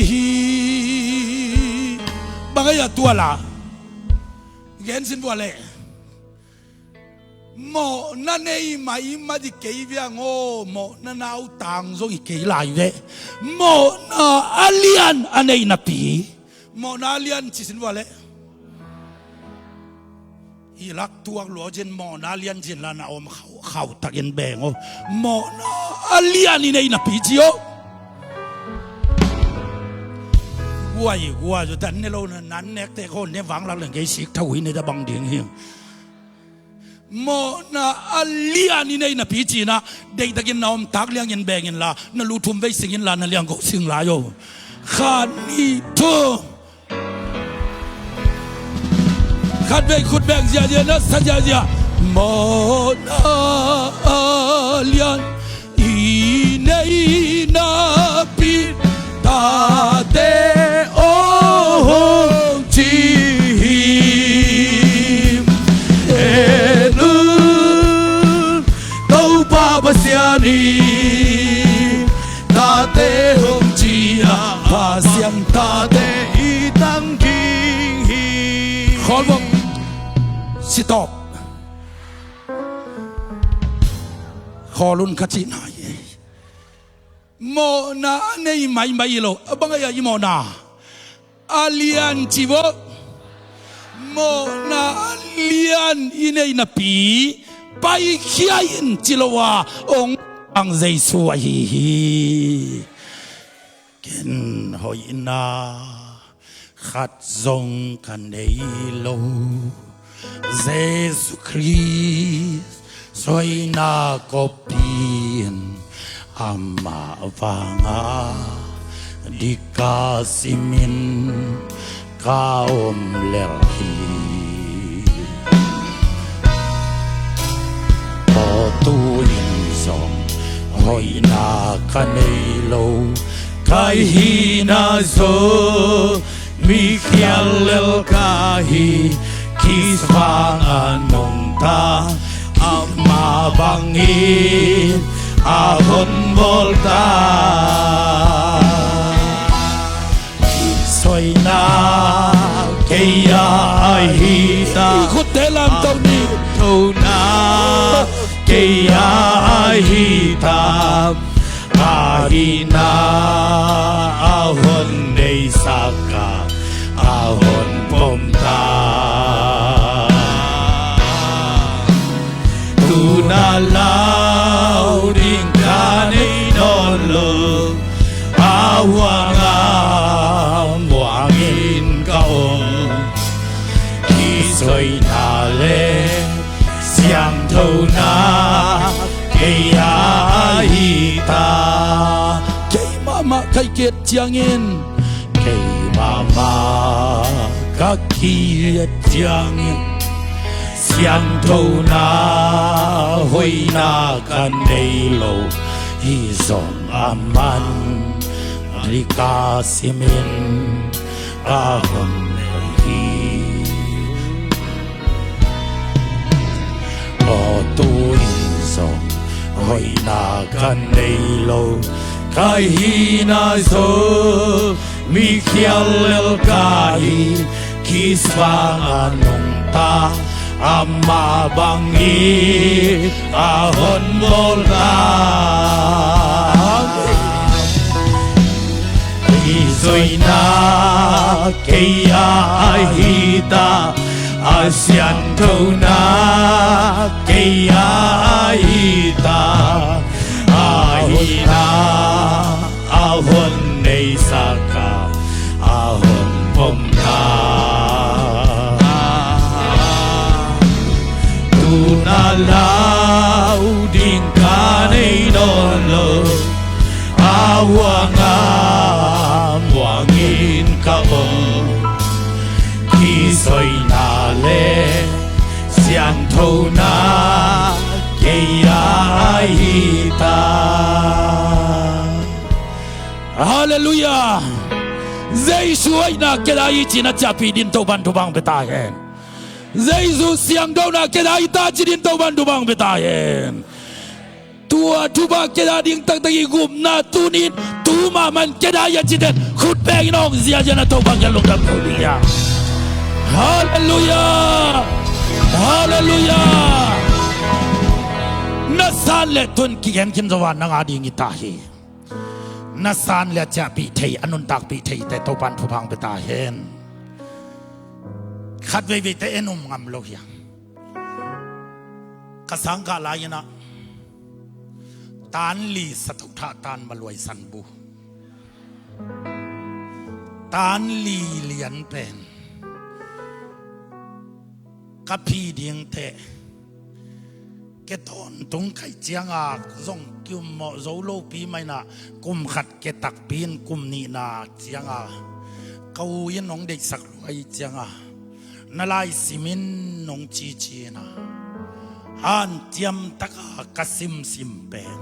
hi. Bang a hia tua la? Gen sin vua le. Mawhna nei mah i mat i kei ve ang aw, mawhna nautang zong i kei lai ve. Mawhna a lian a nei napi. Mawhna a lian ci sin vua le. I lak tuak lua cin mawhna a lian cin la na om khau, khau takin beng aw. Mawhna a lian i nei napi ci aw. Guai, guai, zu tan ne lo na, nan nekte khawng ne vanglak leng kei sik thau hi ne ta bang ding hi. Mawhna a lian i nei napi ci-in ah, deihtakin na om tak liangin beng inla, na lu thum vei sing inla, na liangko sing lai aw. Khat, nih, thum. Khat vei khut beng ziahziah, na sa ziahziah. Mawhna a lian i nei napi, tate aw ho, ci hi. Sitawp. Khawl un ka cihna hi. Mawhna a nei maimai hi lo. A bang a i mawhna a lian ci vo. Mawhna a lian i nei napi paikhia in ci lo a ong ang Jesu ahi hi. Ken hoihna khat zong ka nei lo. Jesu Khrist suaina kopi in amah vanga dika simin ka om lel hi. Aw tu-in zong hoihna ka nei lo, ka hihna zong mi khial lel ka hi. Khrist vanga nungta, amah bangin a hon bawl ta. Kisuaina kei a ahi ta. I khutte lamto ni. Thona kei a ahi ta. A hihna a hon neisak a, a hon pom ta. Tu-in a lau ding ka nei nawn lo, a huanga muangin ka om. Kisuaina le siangthona kei a ahi ta. Kei mahmah ka kiat ciangin, kei mahmah ka kiat ciangin, siangthona hoihna ka nei lo, hi zong aman dika simin ka hon hi. Aw tu-in zong hoihna ka nei lo, ka hihna zong mi khial lel ka hi. Khrist vanga nungta, amah bangin a hon bawl ta. Kisuaina kei a ahi ta, a siangthona kei a ahi ta. A hihna a hon neisak a, a hon pom ta. Tu-in a lau ding ka nei nawn lo, a huanga muangin ka om. Kisuaina le siangthona kei a ahi ta. Halleluiah. Jesu hoihna kei a hi ci-in a ciahpih dingin Topa'n thupha hong pia ta hen. Jesu siangthona kei a hi ta ci dingin Topa'n thupha hong pia ta hen. Tua thupha kei a ding taktak i gupna tuni-in tu mahmah in kei a hi a cite khut bengin hong ziazia-in a Topa kiang lungdam ko ding hi hang. Halleluiah. Halleluiah. Na san le tun kigen khin zo a nang a ding hi ta hi. Na san le a ciahpih thei, a nuntakpih theite Topa'n thupha hong pia ta hen. Khat veiveite en um ngam lo hi hang. Ka sangkah lai-in ah tan li satohthah tan maluai sanbu, tan li lian pen ka phi dingte, ke tawntung kaih cianga zong kiummawh zo lopi mah in ah, kum khat ke takpi in kum nihna cianga ka u in hong deihsak lua ahih cianga, na lai simin hong cici in ah, hanciam taka ka simsim pen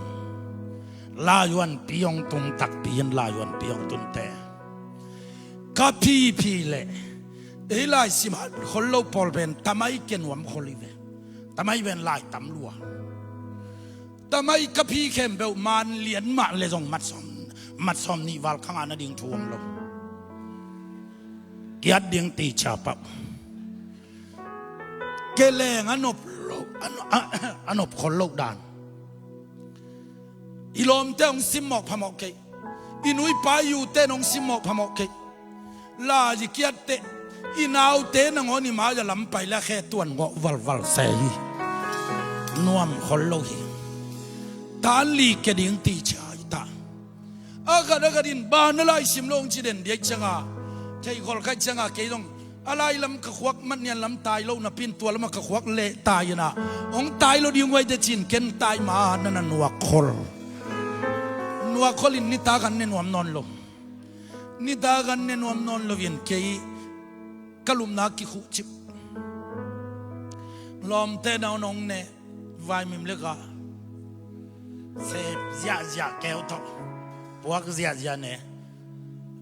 laivuanpi hong tung takpi in laivuanpi hong tunte, ka phiphi leh ei laisim han khol lo pawl pen tamai ke nuam khol hi ve. Tamai pen lai tam lua. Tamai ka phi khempeuh man lian mah le zong mat sawm, mat sawm nih val khang ah na ding thu om lo. Kiat ding ti ciapah. Keleng a nop lo, a, a, a nop khol lo dan. I lawmte hong simmawh phamawh kei. I nu i pa i ute in hong simmawh phamawh kei. Lai i kiatteh i naute nangawn i mai-a lam pai le a khe tuan ngawh valval se hi. Nuam khol lo hi. Tan li ke ding ti cia hi ta. A khat a khat in bang na lai sim lo hong ci den diai cianga, thei khol khai cianga kei zong a lai lam ka khuak mat nian lam tai lo napi in tua lamah ka khuak leh tai inah hong tai lo ding huai te cin ken tai ma na na nuak khol. Nuak khol in nitak an ne nuam nawn lo. Nitak an ne nuam nawn lo in kei ka lupna kikhuh cip. Lawmte na hong ne vaimim leka sep ziahziah keu tawh puak ziahziah ne.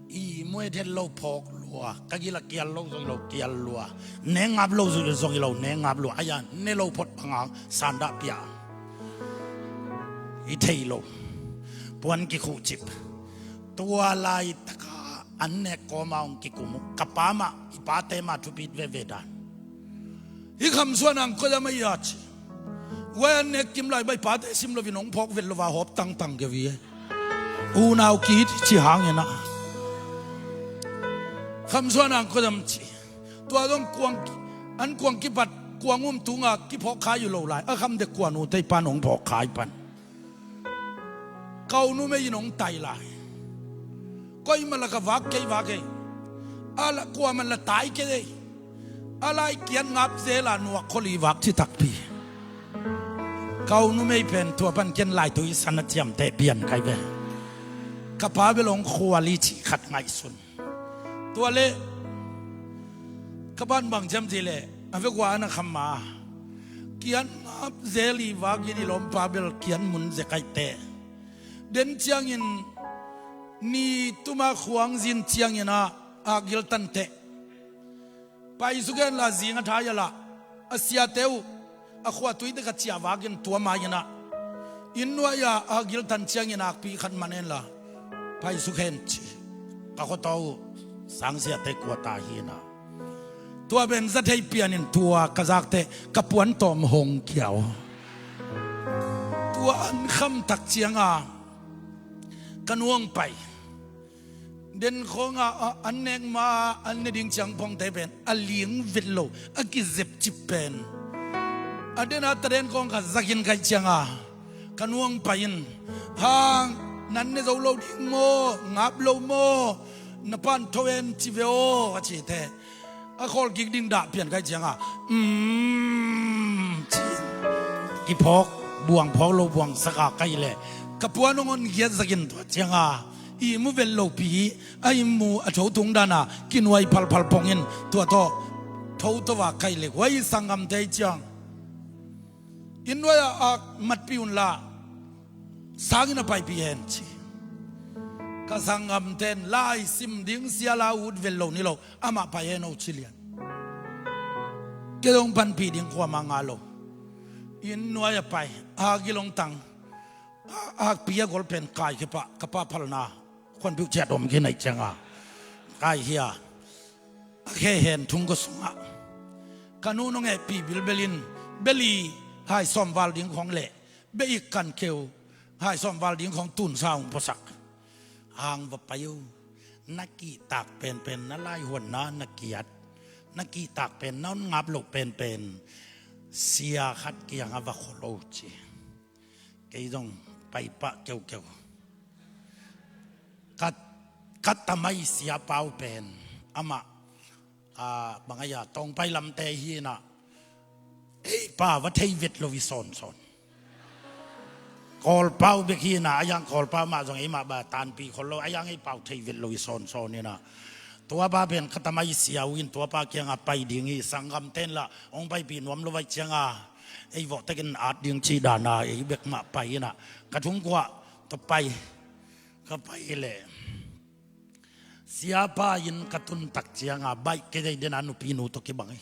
I muai thet lo phawk lua, ka gila kial lo zong i lo kial lua, ne ngap lo zong i lo ne ngap lua, aya ne lo phot banga sandah pia. I thei lo. Puan kikhuh cip. Tua laitaka an nek kawma hong kikum uh. Ka pa mah i pate mah thupit veve dan. Hi khamsuan ang koya mai ya ci. Wai an nek kim lai bai pate sim lovin hong phawk vet lova hawp tangtang ke vi. Unau kit ci hangin ah khamsuan ang koya ci. Tua zong kuang an kuang kipat kuang um tunga kiphawk khai uh lo lai a kham dek kuan uh tei pan hong phawk khai pan. Ka u numei in hong tai lai. Koimah la ka vak kei vak ei. A la kuamah la tai kei ei. A lai kian ngap zela nuak kholi vak ci takpi. Ka u numei pen tua pan ken lai tui sana ciamteh pian kai ve. Ka pa bel hong khuali ci khat ngaihsun. Tua le ka ban bang ciam ci le a vekua ana kham ma kian ngap zeli vak in i lawmpa bel kian mun ze kaihte. Den ciangin ni tuma khuang zin ciangin ah a giltante. Paisuk hen la zing a thai a lah a siate uh a khua tui dek a ciah vakin tua mai-in ah inn nuai-ah a giltan ciangin akpi khat man hen la paisuk hen ci. Ka khuataw uh sang siate kua ta hi-in ah tua pen za thei pianin tua ka zakte ka puan tawm hong kiau. Tua an kham tak cianga ka nuang pai. Den khawnga an nek ma an ne ding ciang pawngte pen a ling vet lo a kizep cip pen a dena ta den khawng kha zakin kaih cianga ka nuang pai in hang nan ne zo lo ding maw ngap lo maw na pan tho en ci ve aw a ci te. A khawl kik ding dah pian kai cianga um ci kiphawk buang phawk lo buang saka kai le ka puan hong on giat zakin tua cianga i mu vel lopi a i mu a tho tung dana kinuai phalphal pongin tua tawh tho tova kai le huai sanggamte ciang inn nuai-ah ak matpi unla sangin a paipi hen ci. Ka sanggamten lai sim ding sia la ut vel lo ni lo amah pai hen o ci lian. Kei dong panpih ding khuama nga lo. Inn nuai a pai a gilong tang a akpi a gol pen kai khepah ka pa phalna khuanpiuh ciat om kei naih cianga kai hia a khe hen thung ka sungah ka nu nong ehpih bilbelin beli hai sawmval ding khawng leh be ik kan keu hai sawmval ding khawng tunsa hong puasak. Hang va pai uh na kihtak penpen na laihuanna na kiat na kihtak pen na hon ngap loh penpen sia khat kianga va khol o ci. Kei zong paipah keukeu ka ka tamai sia pau pen amah a bangaya tawngpai lamte hinah ei pa va thei vet lo i sawnsawn. Kawlpau bek hinah a yang kawlpau mah zong eimah ba tanpi khol lo a yang ei pau thei vet lo i sawnsawn hinah. Tua pa pen ka tamai sia uh in tua pa kiangah pai ding hi sanggamten lah hong paipih nuam lo vai cianga ei vawhtekin at ding cih dana ei bek mah pai hinah ka thungkuah ka pai ka pai leh. Siapa in ka tuntak cianga baih kei dei dena nupinu tawh kibang hi.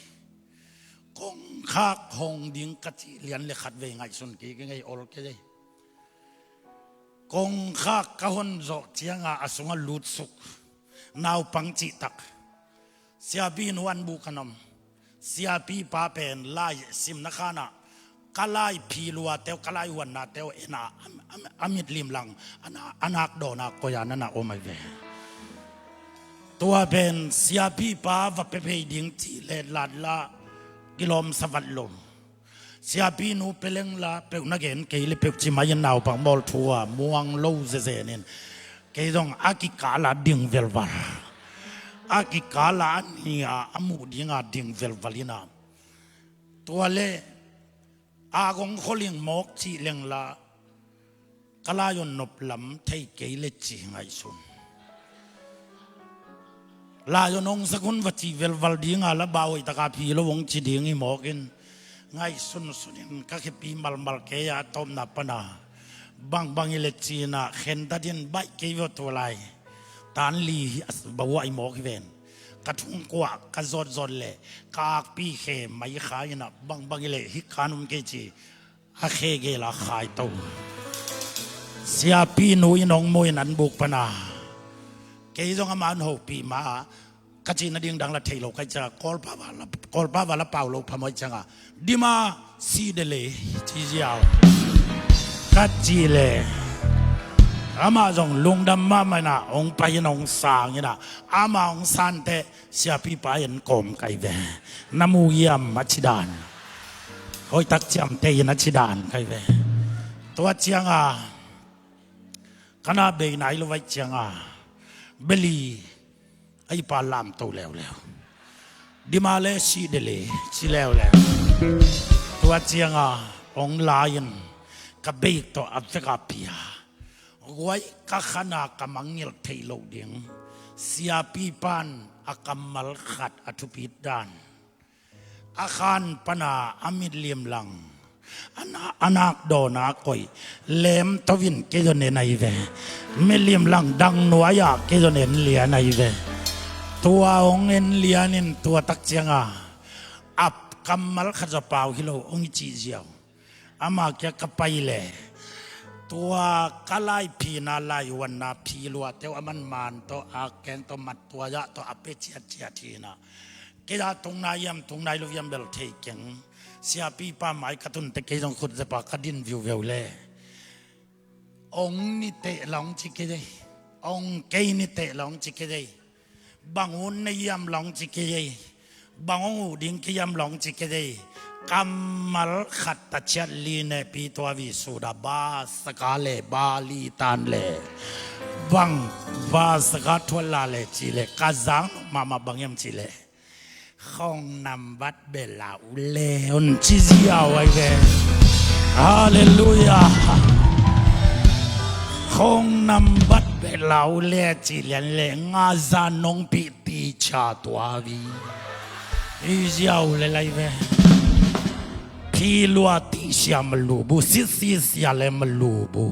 Kongkhak hong ding ka cih lian le khatvei ngaihsun kik i ngei ol kei dei. Kongkhak ka hon zawh cianga a sungah lutsuk naupang cihtak siapi nu an bu ka nom. Siapipa pen lai simna khanah ka lai philuate uh, ka lai huannate uh en a, a, a, a mitlim lang a na, a nak dawn a koi a na na om ahi ve. Tua pen siapipa va pia phei ding cih le latlah kilawm sa vat lo. Siapinu pia leng la peuh na gen kei le peuh ci mai in naupang bawl thu a muang lo zezen in kei zong a kikal a ding velval, a kikal a a ni a a muh ding a ding velval in a, tua le a gong kholing mawk cih leng la ka lai on nop lam thei kei le ci ngaihsun. Lai on ong sak un va cih velval ding a la bau hoih taka phi lo ong ci ding hi mawk in ngaihsun sun in ka khepi malmal kei a tawpna pan a bangbang hi le ci in a khen ta din baih kei vua tua lai. Tan li hi a bau a i mawk hi ven. Ka thungkuah ka zawtzawt le ka akpi khe mai kha in a bangbang hi le hi kan um kei ci. A khe gel a khai to. Siapinu in hong mu in an buk pan a kei zong amah an hopih ma a ka cihna ding dang la thei lo kai ciang a Kawlpa va la, Kawlpa va la pau lo phamawh ciang a dima si de le ci ziau ka cih le amah zong lungdam mahmah in a hong pai in hong sang in a amah hong sante siapipa en kawm kai ve. Na mu hiam a ci dan. Hoih tak ciamteh in a ci dan kai ve. Tua ciang a ka na bei nai lo vai ciang a beli a i pa lamto leuleu. Dima le si de le ci leuleu. Tua ciang a hong la in ka beik tawh a vek a pia guai ka khan a ka mangngilh theih loh ding. Siapipan a kammal khat a thupit dan a khan pan a a mitlim lang a na, a nak dawn a koih lem to in kei zon en ahi ve. Mitlim lang dang nuai a kei zon en lian ahi ve. Tua hong en lian in tua tak ciang a a kammal khat zaw pau hi lo hong i cih ziau. Ama kia ka pai le tua ka laiphina laihuanna philuate uh a man man tawh a keng tawh mat tua zah tawh a pe ciatciat hi na. Kei a tungnai hiam tungnai lo hiam bel thei keng. Siapipa mai ka tunte kei zong khut zepa ka din viuveu le ong ni teh la ong ci kei dei. Ong kei ni teh la ong ci kei dei. Bang hun nei hiam la ong ci kei dei. Bang ong uh ding kei hiam la ong ci kei dei. Kammal khat ta ciat li ne pi tua vi su da ba saka le ba li tan le bang ba saka thuat la le ci le ka zang mahmah bang hiam ci le. Khong nambat belau le un ci ziau ai ve. Halleluia. Khong nambat belau le ci lian le nga za nong pi ti cha tua vi. I ziau le lai ve. Pi lua ti sia malu bu si si sia le malu bu.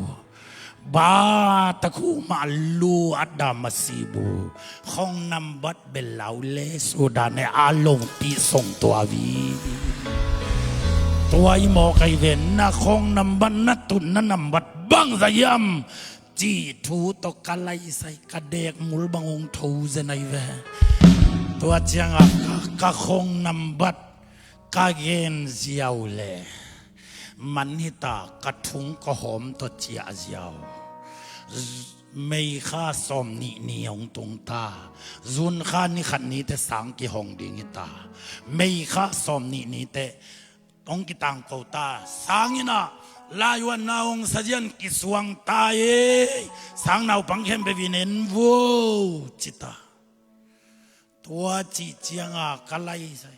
Ba takhu ma lu at da ma si bu. Khong nambat belau le su da ne a long ti song tua vi. Tua i mawk ai ve na khong nambat na tun na nambat bang za yam. Ci thu to ka lai sai ka dek mul bang ong tho zen ai ve. Tua ciang a ka, ka khong nambat ka gen ziau le man hita ka thung ka hawm tawh ciah ziau. Mei kha sawm nih ni hong tung ta. Zun kha ni khat ni te sang kihong ding hita. Mei kha sawm nih ni te hong kitang ko ta. Sang ina laihuanna hong sazian kisuang ta e. Sang naupang khempeuh in en vuo ci ta. Tua cih ciang a ka lai sai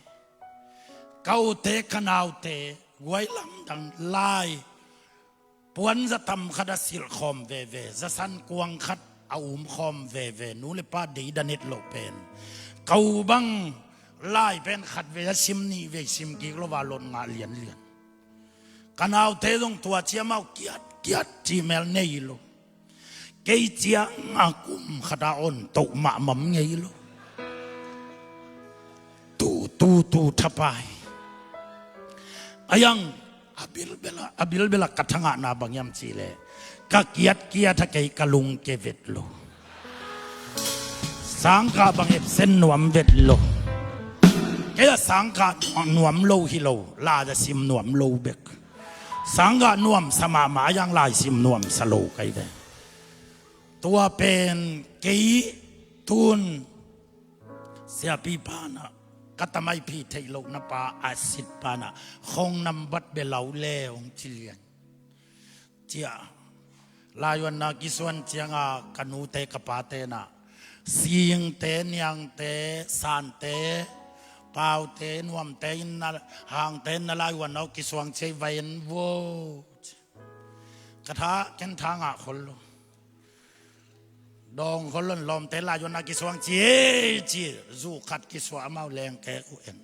ka ute ka naute guai lamdang lai puan za tam khat a silh khawm veve za san kuang khat a um khawm veve nu le pa dei da net loh pen ka u bang lai pen khat ve a sim nih ve sim kik lo va lot ngah lianlian. Ka naute zong tua ciam au kiat kiat cih mel nei lo. Kei ciang a kum khat a on toh mahmam ngei lo. Tu tu tu thapai. A yang a bilbela a bilbela ka thangahna bang hiam cih leh ka kiat kiat a kei ka lungke vet lo. Sangkah bang epsen nuam vet lo. Kei a sangkah nuam lo hi lo, lai a sim nuam lo bek. Sangkah nuamsa mahmah a, lai sim nuamsa lo ka hi ve. Tua pen kei tun siapi panah ka tamaiphi theih lohna pa a sit panah khong nambat bia lau le hong ci lian. Ciah, laivuanna kisuan cianga ka nute ka pate na, Singte, Niangte, Sante, Paute, Nuamte in na, Hangte in na laivuanna uh kisuang ciai va en vo. Ka tha, ken tha ngah khol lo. Dawng khol lo in Lawmte laivuanna kisuang ci ei ci, zu khat kisuah amau lengkek uh en.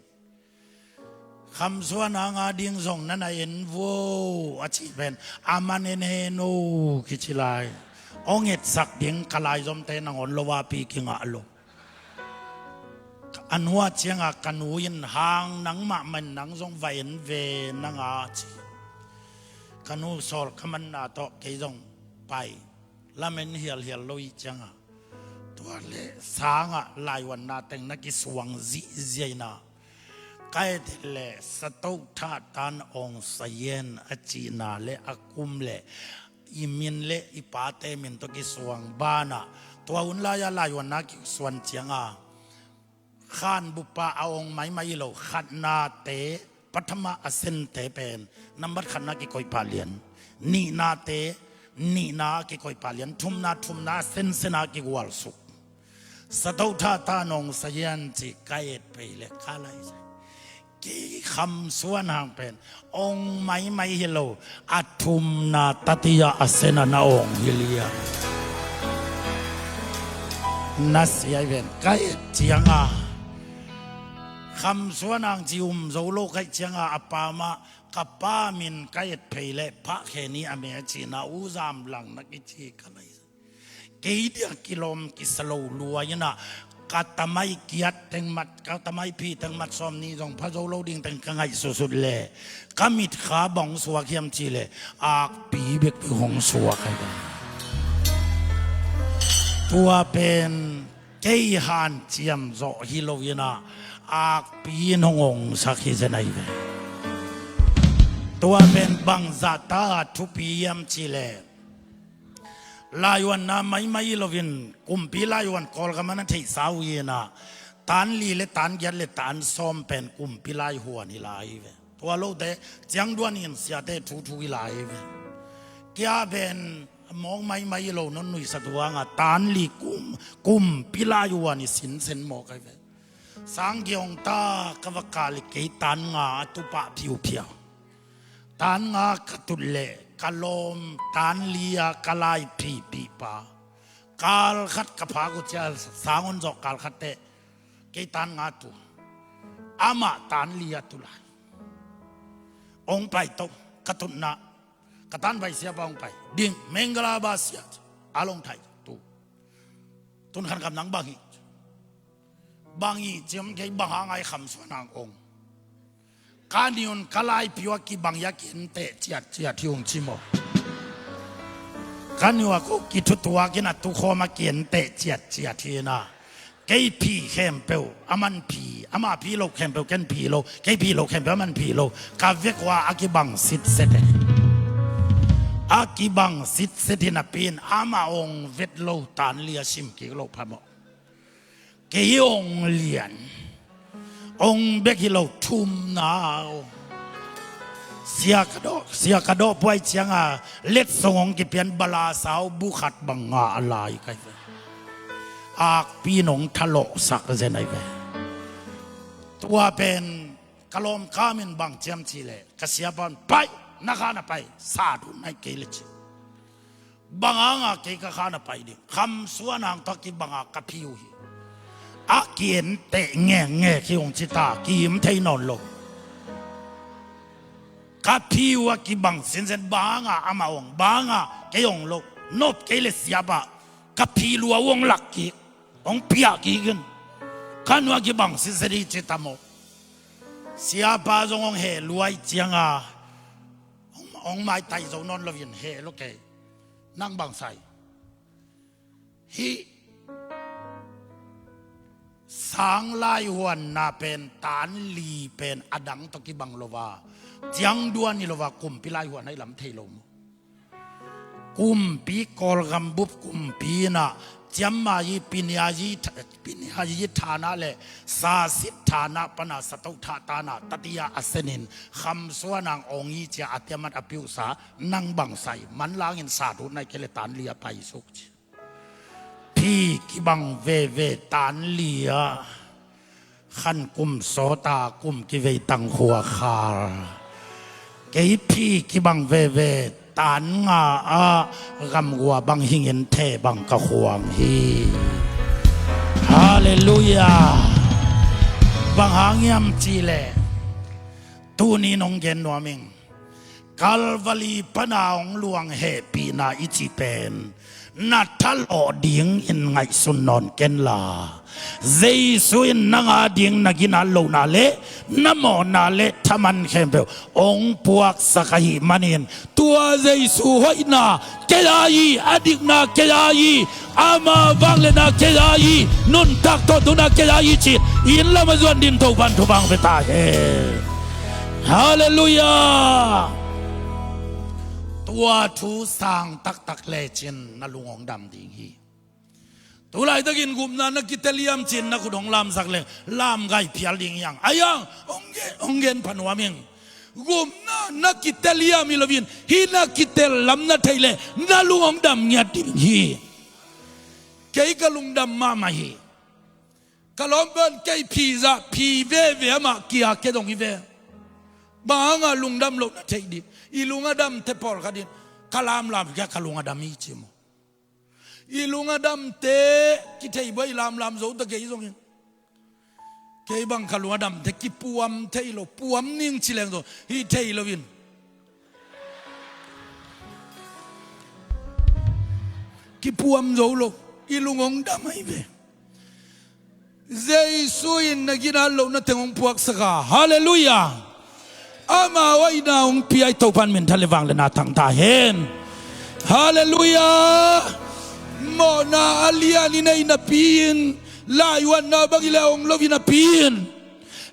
Khamsuan hanga ding zong na na en vo a ci pen, a man en hen o kici lai. Hong etsak ding ka laizomte nangawn lo a pi kingah lo. A nuah cianga ka nu in Hang nangmah man nang zong va en ve nanga ci. Ka nu sawl ka manna tawh kei zong pai. Lamen hialhial lo ih cianga tua le sangah laivuanna teng na kisuang zihziaina. Ka et le Satoh Thatan Aung San a cihna le a kum le i min le i pate min tawh kisuang banah tua hun lai-a laivuanna kisuan cianga khanbupa a ong maimai hi lo khatnate, pathama a sente pen nambat khatna kikoih pah lian, nihnate nihna kikoih pah lian, thumna thumna a sensena kigualsuk. Satoh Thatan Aung San ci ka et pei le ka lai sa. Kei Khamsuan Hang pen ong maimai hi lo, a thumna tatia a sena na ong hi lian. Na siai ven ka et cianga Khamsuan Hang ci um zo lo ka et cianga a pa mah ka pa min ka et phei le Phah Khe Ni a me a cihna U Zam Lang na kici ka lai. Kei dia kilawm kisa lo lua inah ka tamai kiat teng mat, ka tamai phi teng mat sawm ni zong pha zo lo ding teng ka ngaih susut le ka mitkha bang hong suak hiam ci le akpi bekbek hong suak hai. Tua pen kei hanciam zawh hi lo inah akpi in hong ongsak hi zen ahi ve. Tua pen bangzahta thupi hiam ci le laivuanna maimai hi loin kumpi laivuan Kawlgam ah na theihsa uh hi inah tan li le tan giat le tan sawm pen kumpi laivuan hi lai hi ve. Tua lote ciangduan in siate thuthu hi lai hi ve. Kia pen mawk maimai hi lo non nuihsa tuanga tan li kum, kumpi laivuan hi sinsen mawk ahi ve. Sanggiawng ta ka va kal hi kei tan nga a tupah phiuphiau. Tan nga ka tut leh ka lawm tan li-a ka lai phipihpa kal khat ka phak uh cia sangon zawh kal khat teh kei tan nga tu amah tan li-a tu lai. Ong paito ka tutna ka tan vai siapa ong pai ding menggalaba sia a long thai tu. Tun khan kam nang bang hi. Bang hi ciam kei bang hang ai Kham Suan Hang ong. Ka niun ka laipiu a kibang hi a kienteh ciatciat hi ung ci maw? Ka niu a ko kithutuak in a tukhawm a kienteh ciatciat hi na. Kei phi khempeuh a man phi, ama phi lo khempeuh ken phi lo, kei phi lo khempeuh a man phi lo. Ka vek ua a kibang sitset e. A kibang sitset hi napi in ama ong vet lo tan li a sim kik lo phamawh. Kei ong lian ong bek hi lo thumna aw. Sia ka dawh, sia ka dawh puai cianga letsong ong kipian balasau bu khat bang nga a lai kai ve. Akpi nong thalawhsak zen ai ve. Tua pen ka lawmkam in bang ciam ci leh ka siapa un pai na kha na pai sa dun nai kei le ci. Bang hanga kei ka kha na pai ding? Kham Suan Hang tawh kibanga ka phiu hi. A kienteh ngekngek hi ung ci ta kim thei nawn lo. Ka phiu a kibang sinsen banga ama ong banga kei ong lo nop kei le siapa ka phi lua ong lak kik ong piah kik in ka nua kibang sinsen hi ci ta maw? Siapa zong ong heh luai cianga ong, ong maitai zo nawn loin heh lo kei. Nang bang sai hi. Sang laihuanna pen, tan li pen a dang tawh kibang lo a, ciang dua ni lo a, kumpi laihuan ahi lam thei lo maw? Kumpi, Kawlgam bup kumpi in ah, ciamma i, piniayi tha-, piniayi thana le sasit thana pana satoh thah tana tatia a senin, khamsuanang ong i cia a tiamat a piuhsa, nang bang sai, manlangin satut nai kei le tan li a paisuk ci. Phi kibang veve tan li a, khan kum sawta kum kivei tang khua khal. Kei phi kibang veve tan nga a, gamgua bang hingin the bang ka khuang hi. Halleluiah. Bang hang hiam cihleh, tuni nong gen nuam ing. Kalvari pana hong luang hehpihna i cih pen na thalawh dingin ngaihsun nawn kenla, Jesu in nang ading na ginat lohna le na mawhna le thaman khempeuh hong puaksak ahih manin, tua Jesu hoihna kei a hi, a dikna kei a hi, ama vangliatna kei a hi, nuntak tawh tuna kei a hi ci-in inn lam a zuan dingin Topa'n thupha hong pia ta hen. Halleluiah. Tua thu sang taktak lecin na lung hong dam ding hi. Tulaitakin gupna na kitel hiam ci-in na khut hong lamsak leng, lamgai phial ding hi hang. Ahi hang, hong gen, hong gen pha nuam ing. Gupna na kitel hiam hi loin, hih na kitel lam na theih leh na lung hong dam ngiat ding hi. Kei ka lungdam mahmah hi. Ka lawmpa in kei phi zah, phi veve, amah kia kei dong hi ve. Bang hangah lungdam loh na theih ding? I lung a damte pawlkhat in ka lamlam kei a, ka lung a dam hi ci maw? I lung a damte kithei buai, i lamlam zo ta kei zongin. Kei bang ka lung a damte kipuam thei lo, puam ning ci leng zong hi thei loin, kipuam zo lo, i lung hong dam ahi ve. Jesu in na ginat lohna teng hong puaksak a. Halleluiah. Ama hoihna hong pia i Topa'n minthan le vangliatna thang ta hen. Halleluiah. Mawhna a lian i nei napi-in, laihuanna bang hi leh hong lo i napi-in,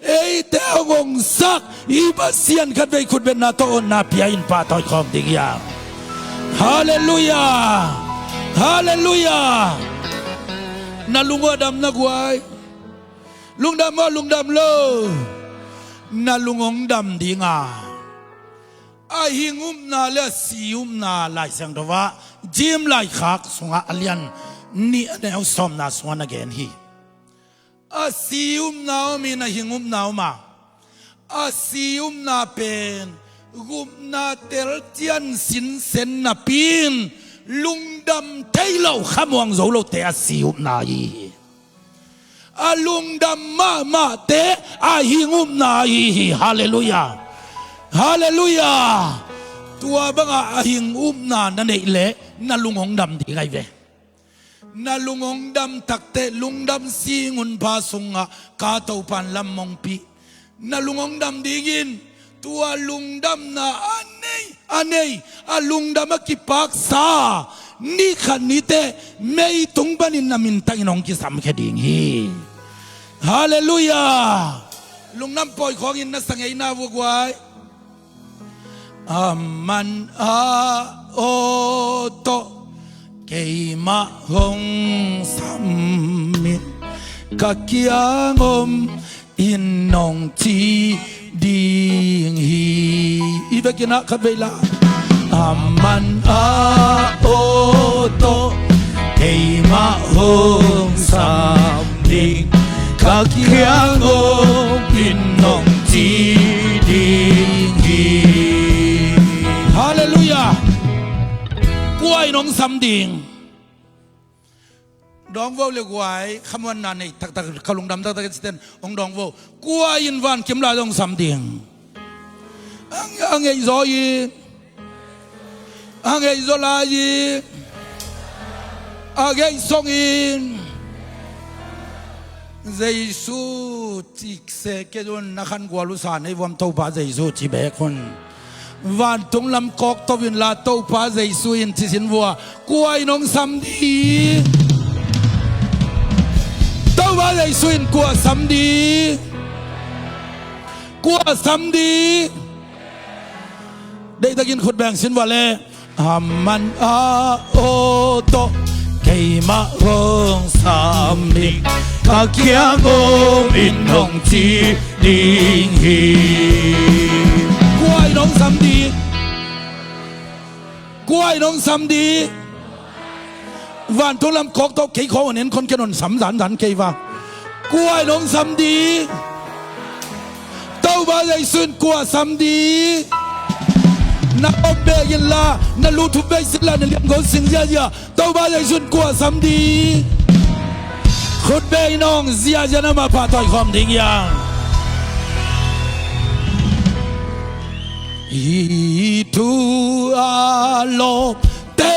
eite hong hongsak i Pasian khatvei khutbetna tawh honna pia-in pahtawi khawm ding hi hang. Halleluiah. Halleluiah. Na lung a dam na guai. Lungdam maw, lungdam lo? Na lung hong dam ding a. A hing upna le a si upna Lai Siangtho ah James laikhak sungah a lian nih a neu sawmna sungah na gen hi. A si upna om in a hing upna om a. A si upna pen gupna telcian sinsen napi-in lungdam thei lo, khamuang zo lote a si upna ahi hi. A lungdam mahmahte a hing upna ahi hi. Halleluiah. Halleluiah. Tua bangah a hing upna na neih leh na lung hong dam ding ahi ve. Na lung hong dam takteh lungdam sing un pha sungah ka Topa'n lam hong pia. Na lung hong dam dingin tua lungdamna a nei, a nei, a lungdam a kipaksa ni khat ni teh meitung panin na mintakin hong kisamkhia ding hi. Halleluiah. Lungdam pawi khawngin na sangeina vua guai. Aman a aw tawh keimah hong sam in, ka kiang om in nong ci ding hi. I vekin ah khatvei la. Aman a aw tawh keimah hong sam ding, ka kiang om in nong ci ding hi. Halleluiah. Kua in hong sam ding? Dawng vo le guai, khamuanna nei taktak, ka lungdam taktak i cihte in hong dawng vo. Kua in vankim lai hong sam ding? A, a ngeih zaw in, a ngeih zaw lai in, a ngeih song in. Jesu ci seh kei un, na khan gual uh sa nei vuam, Topa Jesu ci bek un. Vantung lam kawk to inla, Topa Jesu in ci sin vua. Kua in hong sam ding? Topa Topa Jesu in kua sam ding? Kua sam ding? Deihtakin khut beng sin vua le. Aman a aw tawh keimah hong sam ding, ka kiang om in hong ci ding hi. Kua in hong sam ding? Kua in hong sam ding? Vantung lam kawk tawh kei khawng hong en khon ken hong sam zanzan kei va. Kua in hong sam ding? Topa Jesu in kua sam ding? Na awk bek inla, na lu thup bek inla, na liamgo sing ziazia, Topa Jesu in kua sam ding? Khut beng in hong ziazia na mah pahtawi khawm ding hiang. Hih thu a lawpte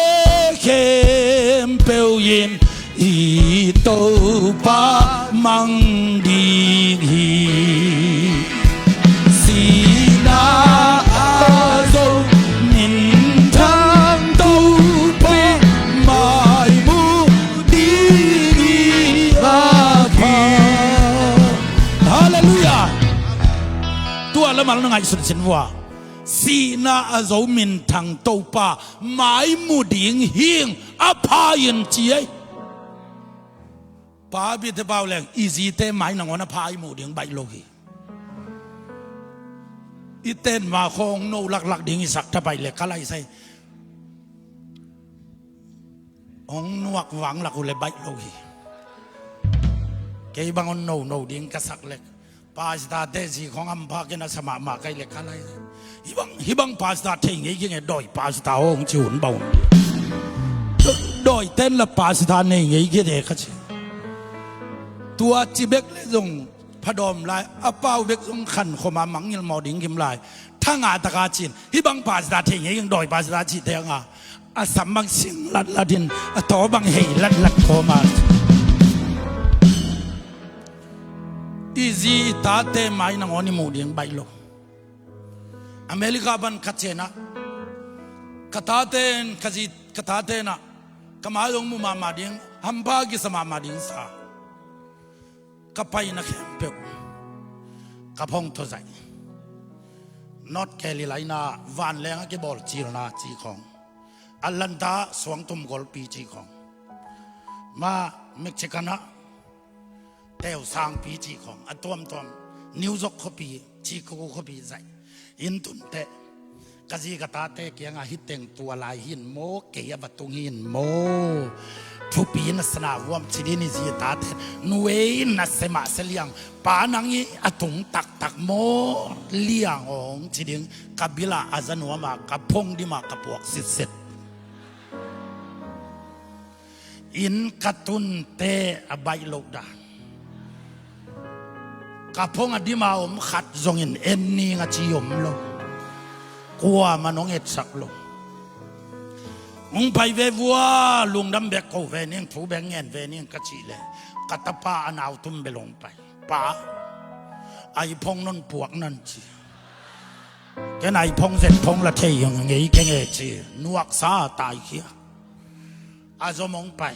khempeuh in i Topa mang ding hi. Sihna a zo minthang Topa maimu ding hi a pha. Halleluiah. Tua lamah nang ngaihsun sin vua. Sihna a zo minthang Topa maimu ding hing a pha in ci ei. Pa Bite Pau leng i zite mai nangawn a pha i muh ding baih lo hi. I ten ma khawng no laklak ding i sak ta baih le ka laisai. Hong nuak vanglak uh le baih lo hi. Kei bang hong nono ding ka sak lek. Pastor te zi khawng hampha ken a sa mahmah kai le ka lai. Hih bang, hih bang pastor thei ngei kei nge, dawi pastor hong ci hun bang. Dawi ten la pastor nei ngei kei de ka ci. Tua ci bek le zong phadawm lai, a pau bek zong khan khoma mangngilh mawh ding kim lai. Thanga taka cin, hih bang pastor thei ngei keng, dawi pastor cih thei anga. A sam bang sing latlat in, a thaw bang hei latlat khoma. I zi i tate mai nangawn i muh ding baih lo. America pan ka cianah ka tate in, ka zi, ka tate inah ka mai hong mu mahmah ding, hampha kisa mahmah ding sa. Ka paina khempeuh ka phone tawh zaih. North Carolina vanleng a kibawl cilna ci khawng, Atlanta suangtum golpi ci khawng, ma Michigan ah teusangpi ci khawng, a tuamtuam New York khuapi, Chicago khuapi zaih. In tunteh ka zi ka tate kiangah, hih teng tua lai hi in maw, kei a va tung hi in maw, thupi na sana vuam ci ding i zi tate. Nu ei in na se mah se liang, pa nang i a tung taktak maw, liang awng ci ding. Ka bilah a za nuam a, ka phone dim a ka puak sitset. Inn ka tunte a baih loh dan. Ka phone a dim a om khat zongin en ning a ci om lo. Kuamah nong etsak lo. Hong pai ve vua, lungdam bek ko ve ning, thu bek ngen ve ning ka cih leh, ka tapa a nautum bel hong pai. Pa, iPhone non puak nan ci. Ken iPhone, Z phone la thei ngei keng e ci. Nuaksa taikhia. A zom hong pai.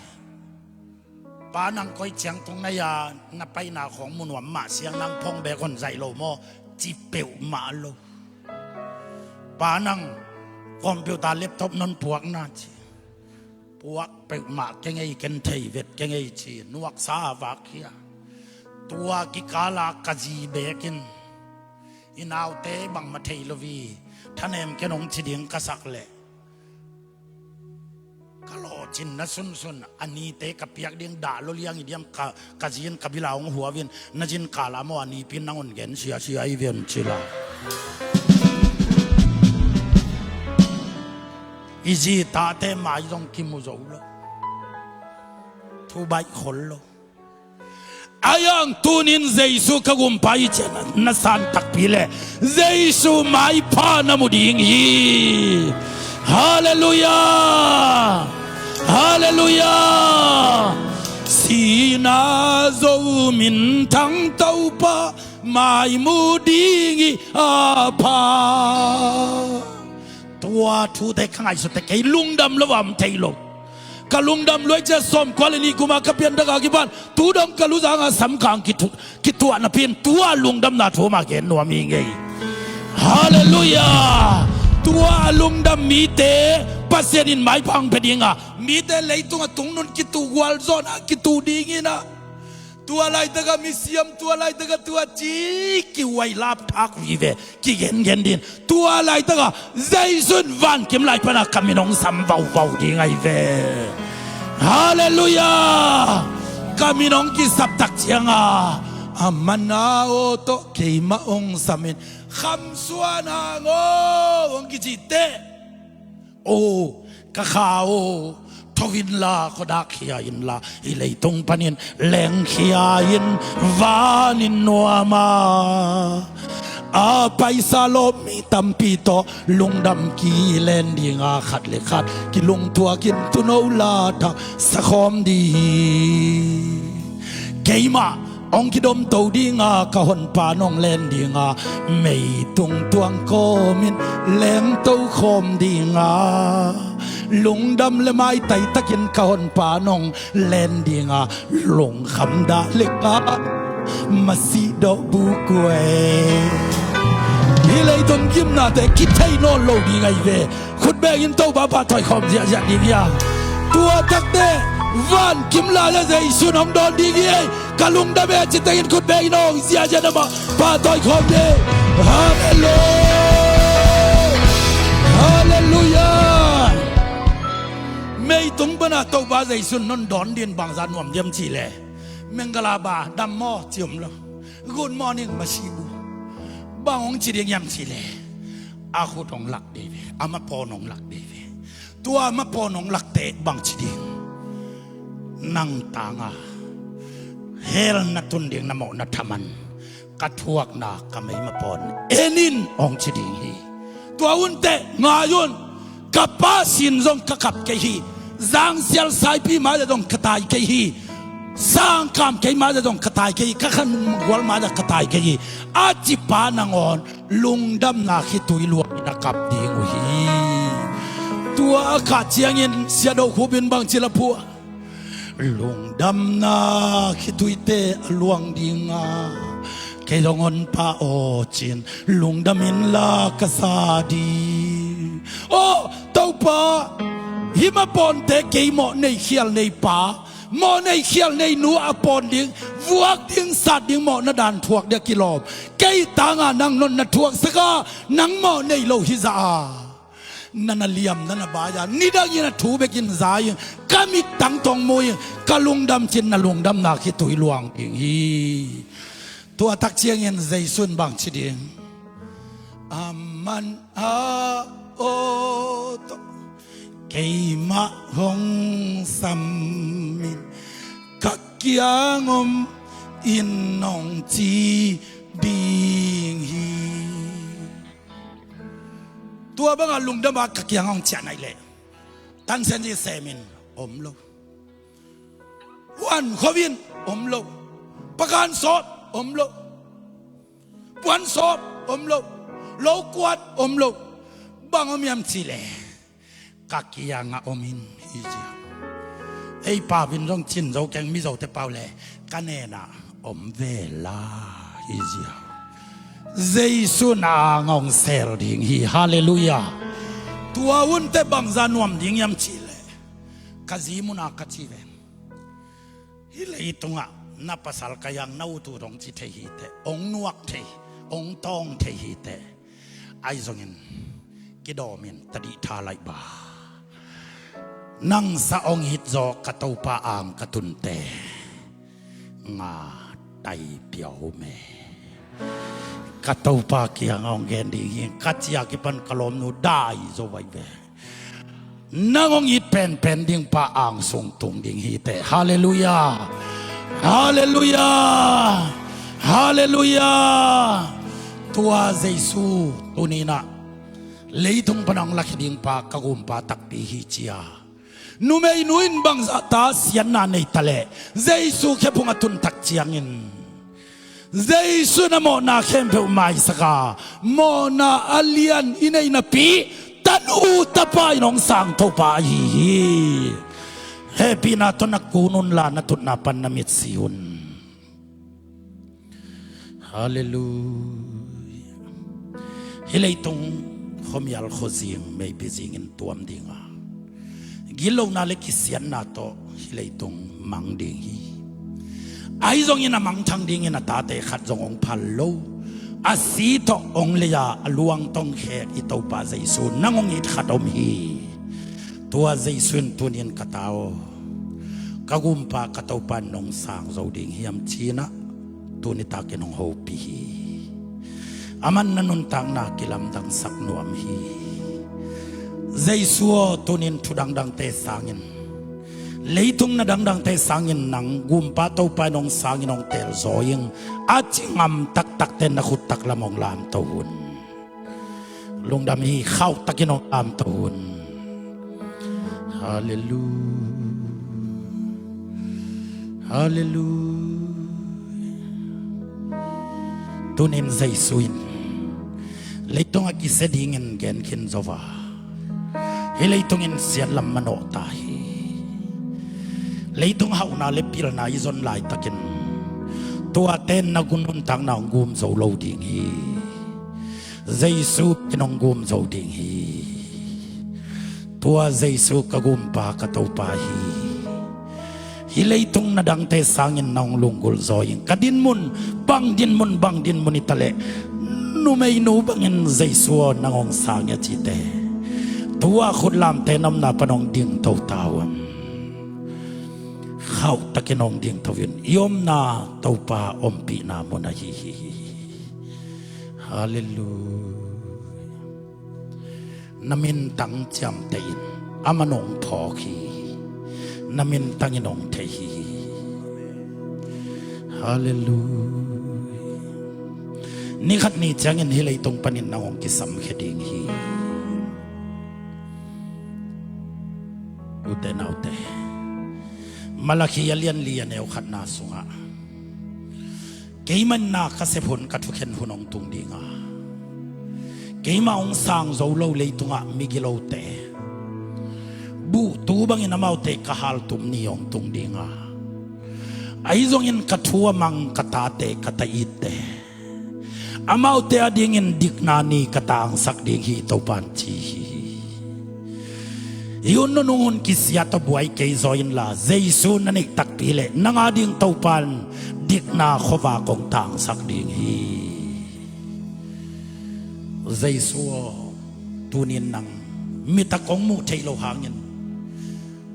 Pa nang koi ciang tung na hia, na paina khawng mu nuam mah siang, nang phone bek hon zaih lo maw, ci peuhmah lo. Pa nang computer, laptop non puak na ci. Puak peuhmah keng ei, ken thei vet keng ei ci. Nuaksa a vakkhia. Tua kikala ka zi bekin, i naute bangmah thei lo hi, thanem ken hong ci ding ka sak leh, ka lawhcinna sunsun a nite ka piak ding dah lo liang i diam, ka, ka zi in ka bil a hong huau in, na zi in kala maw, a nipi in nang hon gen siasia i ven ci la. I zi tate mai zong kimu zo lo. Thu baih khol lo. Ahi hang tunin Jesu ka gumpa i cian na san takpi leh, Jesu maipha na mu ding hi. Halleluiah. Halleluiah. Sihna zo minthang Topa mai mu ding hi a pha. Tua thute ka ngaihsut teh kei lungdam lo a om thei lo. Ka lungdam luai cia sawmkua le nih kuma ka pianthak a kipan tu dong ka luzanga samkang kitu-, kituah napi in tua lungdamna thu mah gen nuam hi ngei. Halleluiah. Tua a lungdam mite Pasian in maipha hong pia dinga, mite leitunga tungnun kitu gualzawhna kitu dingina, tua laitaka misiam, tua laitaka tua ci kihuai lapthak vive, kigengen din. Tua laitaka Jesu in vankim lai pana ka min hong sam vauvau ding ahi ve. Halleluiah. Ka min hong kisap tak cianga, a man a aw tawh keimah hong samin, khamsuan hang aw hong kici teh, aw ka kha aw, tho inla, khuadak khia inla, hih leitung panin lengkhia in, vanin nuama. A paisa lawp mi tampi tawh lungdam kilen dinga, khat le khat kilungtuakin tuuno la thak sakhawm ding hi. Keimah hong kidomto dinga, ka honpa nong len dinga, meitung tuang kawmin lengto khawm dinga, lungdam le maitai takin ka honpa nong len dinga, lungkham dah le ka masih dawh bu kuai. Hih leitung gimnate kithei nawn lo ding ahi ve. Khut bengin Topa pahtawi khawm ziahziah ding hi a. Tua takte vankim lai-ah Jesu in hong dawn ding hi. Ei ka lungdam e ci tengin khut bengin hong ziahziah na mah pahtawi khawm ding. Halleluiah. Halleluiah. Meitung pana Topa Jesu in non dawn din bangza nuam diam cih leh, Mengala ba dam maw ci om lo. Good morning masibu. Bang hong ci ding hiam cih leh, a khut hong lak dei ve, a mapawn hong lak dei ve. Tua a mapawn hong lakte bang ci ding? Nang tanga hell na tun ding na mawhna thaman, ka thuakna ka mei mapawn en in hong ci ding hi. Tua hun teh ngai un. Ka pa sin zong ka kap kei hi. Zangsial saipi mai-ah zong ka tai kei hi. Sangkam kei mai-ah zong ka tai kei hi. Ka khangual mai-ah ka tai kei hi, a ci pa nangawn lungdamna khitui luangin a kap ding uh hi. Tua a kah ciangin Sia Do Khup in bangci la phuah? Lungdamna khituite a luang dinga, kei zong honpa aw cin lungdam inla ka sa ding. Aw Topa, hih mapawnte kei mawh nei khial nei pa, mawh nei khial nei nu a pawn ding, vuak ding, sat ding mawhna dan thuak ding a kilawm. Kei tanga nang non na thuaksaka, nang mawh nei lo hi zah a, na na liam, na na bai a, nidangin a thu bekin za in, ka mittang tawh mu in, ka lungdam cin na lungdamna khitui luang ding hi. Tua tak ciangin Jesu in bang ci ding? A man a aw tawh keimah hong sam in, ka kiang om in hong ci ding hi. Tua banga lungdama ka kiang hong ciah nai leh, tansen ci semin om lo, huan khovin om lo, pakan sawp om lo, puan sawp om lo, lo kuat om lo. Bang om hiam cih leh, ka kiangah om in hi ziau. Ei pau in zong cin zo keng, Mizote pau le, ka nena om vela hi ziau. Jesu na ngong sel ding hi. Halleluiah. Tua hunte bangza nuam ding hiam cih leh, ka zi muna ka ci ven. Hih leitungah na pasal ka hiang na utu dong ci thei hi teh, ong nuak thei, ong tawng thei hi teh, ahi zongin kidawmin tadih tha laih ba. Nang sa ong it zaw ka Topa ang ka tunte nga tai piau me. Ka Topa kiang ong gen ding hi, ka cia kipan ka lawmnu dai zo vai ve. Nang hong it penpen ding pa angsung tung ding hi teh. Halleluiah. Halleluiah. Halleluiah. Tua Jesu tuninah leitung pana hong lakhia ding pa ka gumpa takpi hi cia. Numeinu in bangzahta siatna nei taleh Jesu khephung a tun tak ciangin Jesu in a mawhna khempeuh maisaka, mawhna a lian i neih napi tanu tapa in hong sang Topa ahi hi. Hehpihna tawh na kun unla, na tutna pan na mitsi un. Halleluiah. Hih leitung khuamial khuazing meipi zingin tuam dinga, gitlohna le kisiatna tawh hih leitung mang ding hi. Ahi zongin a mangthang dingin a tate khat zong hong phal lo. A si tawh hong lei-a, a luang tawh hong khek i Topa Jesu nang hong it khat om hi. Tua Jesu in tunin, ka ta aw, ka gumpa ka Topa in nong sang zo ding hiam, ci-in ah tuni takin hong hopih hi. Aman na nuntakna kilamdangsak nuam hi. Jesu aw, tunin thu dangdangte sangin, leitung na dangdangte sangin nang gumpa Topa in hong sangin hong teelzaw ing, a ci ngam taktakte na khut taklam hong lamto un. Lungdam hi. Khauhtakin hong lamto un. Halleluiah. Halleluiah. Tunin Jesu in leitung a kisia dingin gen khin zo a, hih leitung in siatlam manawh ta hi. Leitung hauhna le pilna i zon laitakin tuate in na nuntakna hong gum zo lo ding hi. Jesu in hong gum zo ding hi. Tua Jesu ka gumpa ka Topa hi. Hih leitung na dangte sangin nang hong lunggulh zaw ing. Ka dinmun bang dinmun, bang dinmun hi taleh, numeinu bangin Jesu aw nang hong sang hi, a cite, tua khut lamte na omna pan hong dingto ta un. Khauhtakin hong dingto un. I omna Topa ompihna mun ahi hi. Halleluiah. Na mintang ciamteh in, aman hong phawk hi. Na mintang in hong thei hi. Halleluiah. Ni khat ni ciangin hih leitung panin nang hong kisamkhia ding hi. Ute naute, Malakhi a lian li a neu khatna sungah, keimah in na ka sep hun, ka thukhen hun hong tung dinga, keimah hong sang zo lo leitungah migilote buhtu bangin amaute ka haltum ni hong tung dinga, ahi zongin ka thu a mang ka tate, ka ta itte, amaute adingin dikna ni ka tangsak ding hi, Topa in ci hi. Hih hun nunung hun kisia tawh buai kei zaw inla, Jesu na neih takpi leh nang ading Topa in dikna khuavak hong tangsak ding hi. Jesu aw, tunin nang, mit a kong muh theih loh hangin,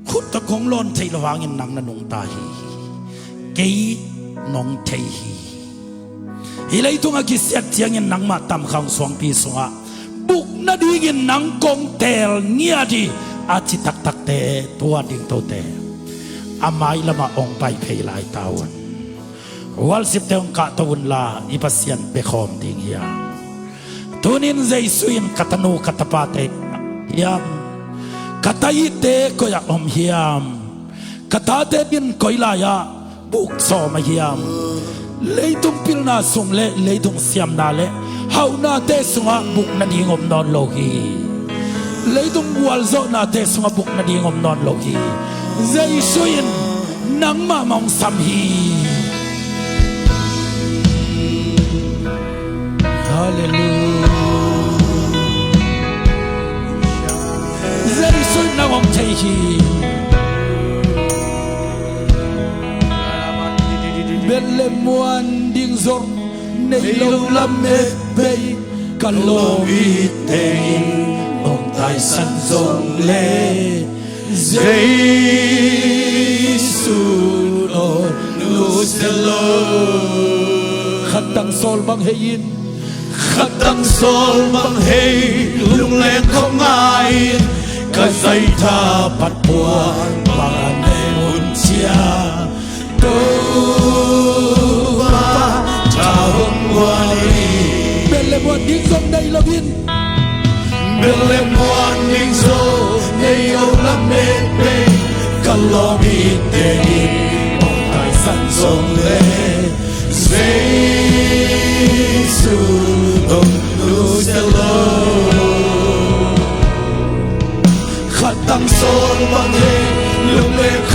khut a kong lawn theih loh hangin nang na nungta hi. Kei nong thei hi. Hih leitung a kisiat ciangin nangmah tamkhang suangpi sungah buk nadingin nang kong teel ngiat hi, a ci taktakte, tua dingtote a mailamah hong pai phei lai ta un. Worshipte hong kahto unla, i Pasian bekhawm ding hiam? Tunin Jesu in ka tanu ka tapate hiam? Ka ta itte koi-ah om hiam? Ka tate in koi lai-ah buk sawm a hiam? Leitung pilna sung le leitung siamna le hauhnate sungah buk nading om nawn lo hi. Leitung gualzawhnate sungah buk nading om nawn lo hi. Jesu in nangmah mah hong sam hi. Halleluiah. Jesu in nang hong thei hi. Bethlehem muan ding zong nei lo lamet bei, ka lawm itte in hong taisan zong le, Jesu aw, nusia lo. Khat tang sawl bang hei in, khat tang sawl bang hei, lungleng khawng ngai in, ka zaitha pat puan bang a nei hun cia, Topa tha hong guan hi. Bethlehem muan ding zong nei lo in, Bethlehem muan ding zong nei lo lamet bei, ka lawm itte in hong taisan zong le, Jesu aw, nusia lo. Khat tang sawl bang hei, lungleng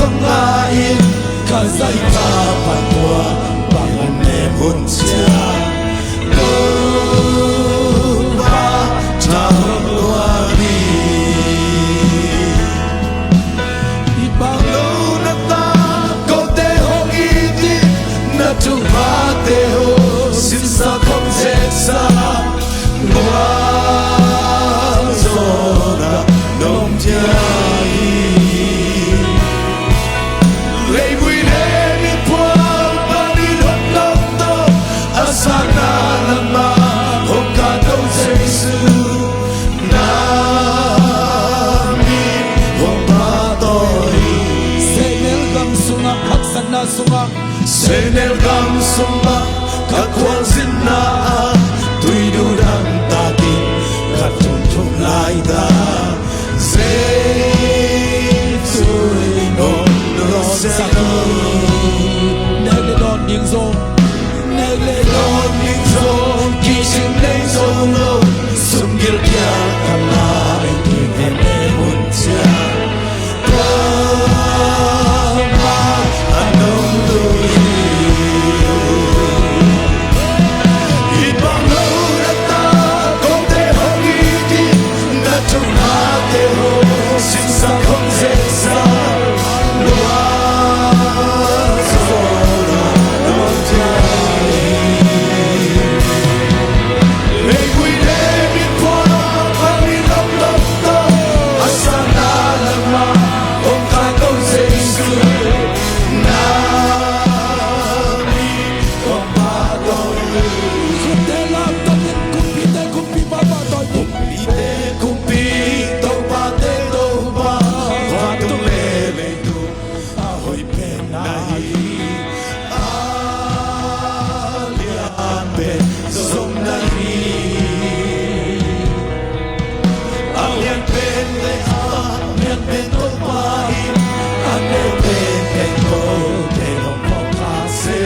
Senel gam sungah ka khualzinna ah tuidu dang takin ka tunthuk laitak, Jesu in hong nuamsak hi. Nek le dawn ding zong, nek le dawn ding zong, kicing nei zong lo, sumgil kial khat na in ding hen e mun cia. A lian pen zong na hi, a lian pen le a lian pen Topa in, a neu pen pen ko te hong phong kha se.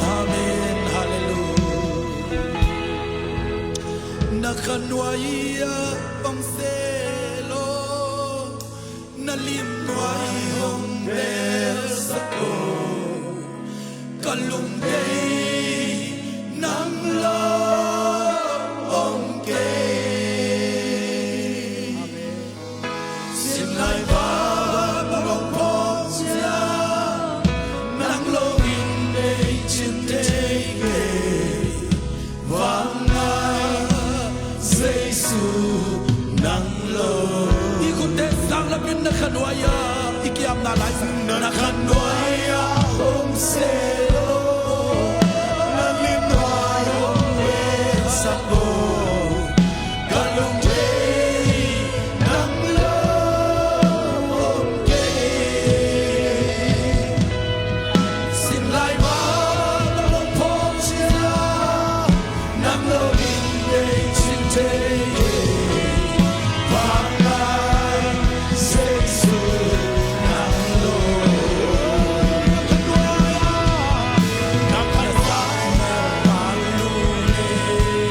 Amen. Halleluia. Na khanuai ah hong sel aw, na limnuai hong belsak aw, ka lungdei nang lo hong kei. Sinlai vang hong phawk ciang, nang lo in nei cin thei kei. Vang a Jesu nang lo. I khutte sang lamin na khanuai ah i kiamna lai sang. Na khanuai ah hong sel aw, na limnuai hong belsak aw, ka lungdei nang lo hong kei. Sinlai vang hong phawk ciang, nang lo in nei cin thei. Vanglai Jesu nang lo. Nang khanuai ah, nang khanuai ah, nang khanuai ah.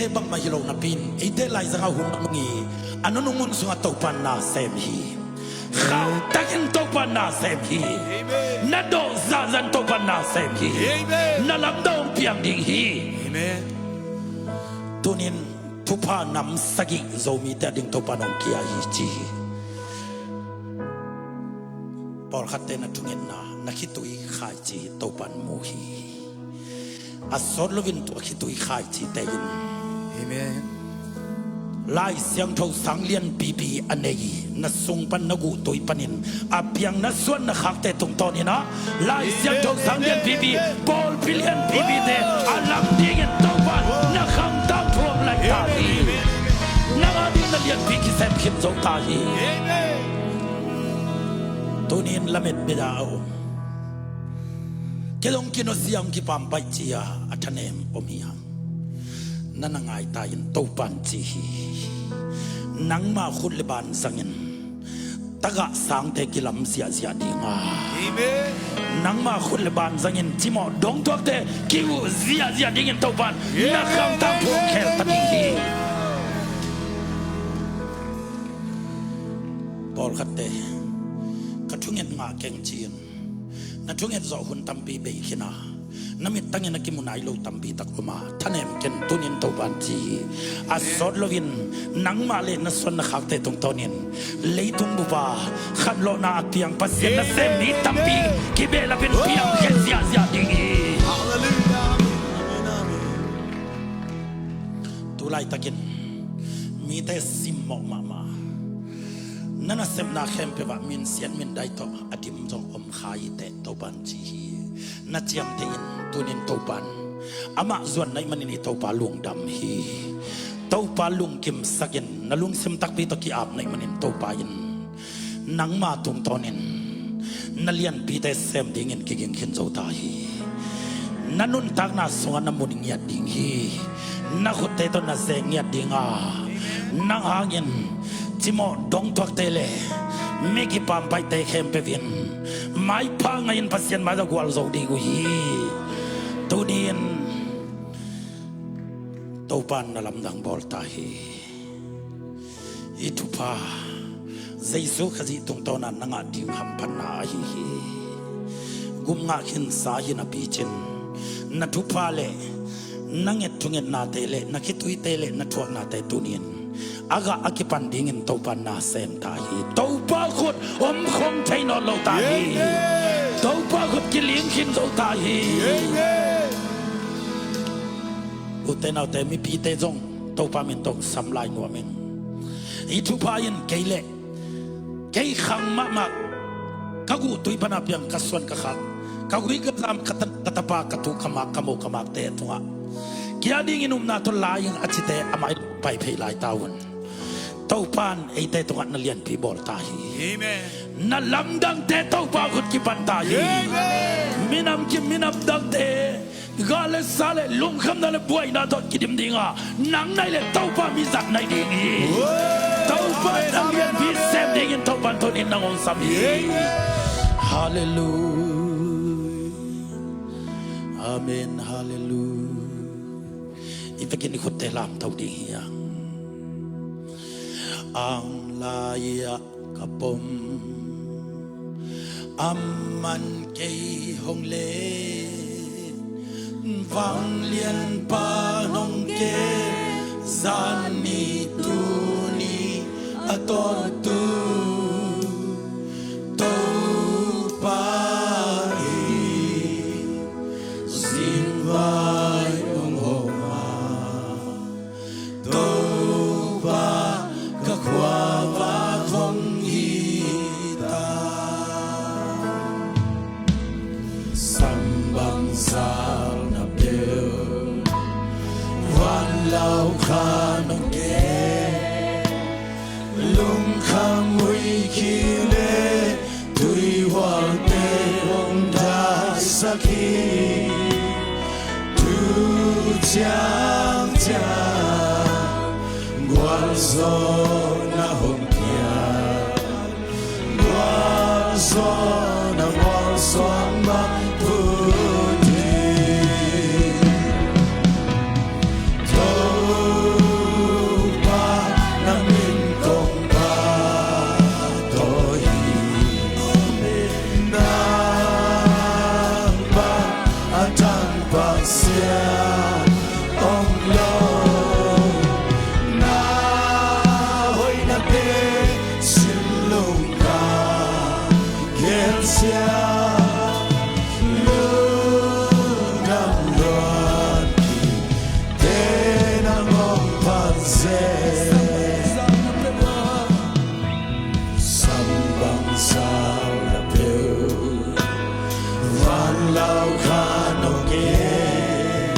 Bangmah hi lo napi-in eite laizangah hun a nung hi. A nunung hun sungah Topa'n na sem hi. Khauhtakin Topa'n na sem hi. Na dawh zahzah in Topa'n na sem hi. Na lamdang hong piang ding hi. Tuni-in thupha nam sagih Zomite ading Topa'n hong kia hi ci hi. Pawlkhatte na thungetna, na khitui khaici Topa'n mu hi. A sawt loin tua khitui khaicite in Lai Siangtho sang lianpipi a nei, na sung pan na guhtui panin a piang na suan na khakte tungtawnin ah Lai Siangtho sang lianpipi, pawlpi lianpipite a lam dingin Topa'n na khang tangthu hong laih ta hi. Nang ading na lianpi kisem khin zo ta hi. Tuni-in lamet bia a om, kei zong kino siang kipampaih ci-a a thanem om hi hang. Na na ngai ta in, Topa'n ci hi. Nangma khut le ban zangin tagah sangte kilam ziahziah ding a, nangma khut le ban zangin cimawh dongtuakte ki-uh ziahziah dingin Topa'n na khang tangthu hong khel ta ding hi. Pawlkhatte, ka thunget ngah keng ci-in na thunget zawh hun tampi bei khin a, na mittangin a kimu nai lo tampi tak om a, thanem ken, tuni-in Topa'n ci hi. A sawt loin nangmah le na suan na khakte tungtawnin leitung bup a khatlawhna a piang Pasian nasem mi tampi kibehlapin piangkhia ziahziah ding hi. Tu laitakin mite simmawh mahmah, na nasepna khempeuh ah minsiat mindai tawh a dim zong om kha hi teh, Topa'n ci hi. Na ciamteh in, tuni-in Topa'n, amah zuan na hih manin i Topa lungdam hi. Topa lungkimsak in, na lungsim takpi tawh ki-ap na hih manin Topa in nangma tungtawnin na lianpite sem dingin kiging khin zo ta hi. Na nuntakna sungah na mun ngiat ding hi. Na khutte tawh na ze ngiat ding a, nang hangin cimawh dongtuakte le mi kipampaihte khempeuh in maipha ngah in Pasian mai-ah gualzo ding uh hi. Tuni-in Topa'n na lamdang bawl ta hi. Hih thupha Jesu Khazih tungtawn a na ngah ding hamphatna ahi hi. Gupngah khinsa hi napi cin, na thupha le na nget thungetnate le na khituite le na thuaknate tuni-in a gah a kipan dingin Topa'n na sem ta hi. Topa khut omkhong thei nawn lo ta hi. Topa khut kiling khin zo ta hi. Ute naute, mipite zong Topa min tawh sam lai nuam ing. Hih thupha in kei le kei khang mahmah, ka guhtui pana piang ka suan ka khak, ka gui ka zam, ka ta-, ka tapa, ka tu ka mak, ka mo ka makte tungah kia dingin upna tawh la ing a cite a mai pai phei lai ta un. Topa'n eite tungah na lianpi bawl ta hi. Na lamdangte Topa khut kipan ta hi. Minam kim, minam dangte gah le sa le lungkhamna le buaina tawh kidim ding a, nang naih le Topa mizat naih ding hi. Topa nang lianpi sem dingin Topa'n tuni-in nang hong sam hi. Halleluia. Amen. Halleluia. I vekin i khutte lamto ding hi hang. Ang lai-ah ka pom, amah'n kei hong let, vanglianpa'n hong kem, zan ni tu ni a tawntung Topa hi. Zingvai hong hawm a, Topa ka khuavak hong hi ta. Sambang sal na peuh, vanlau khan hong kem, lungkham huih khih le tuihualte hong daisak hi. Tu ciangciang gualzawhna hong piang, gualzawhna mualsuang bang phut hi. Lungdam luat kik, tenang hong phat zen. Sam bang sau na peuh, van lau khan hong gen.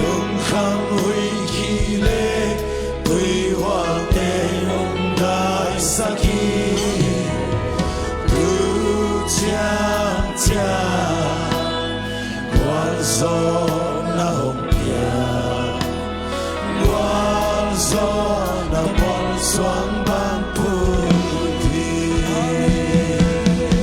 Lungkham huih kik le tuihualte hong daisak hi. Tu ciangciang gualzawhna hong pia, gualzawhna puansuang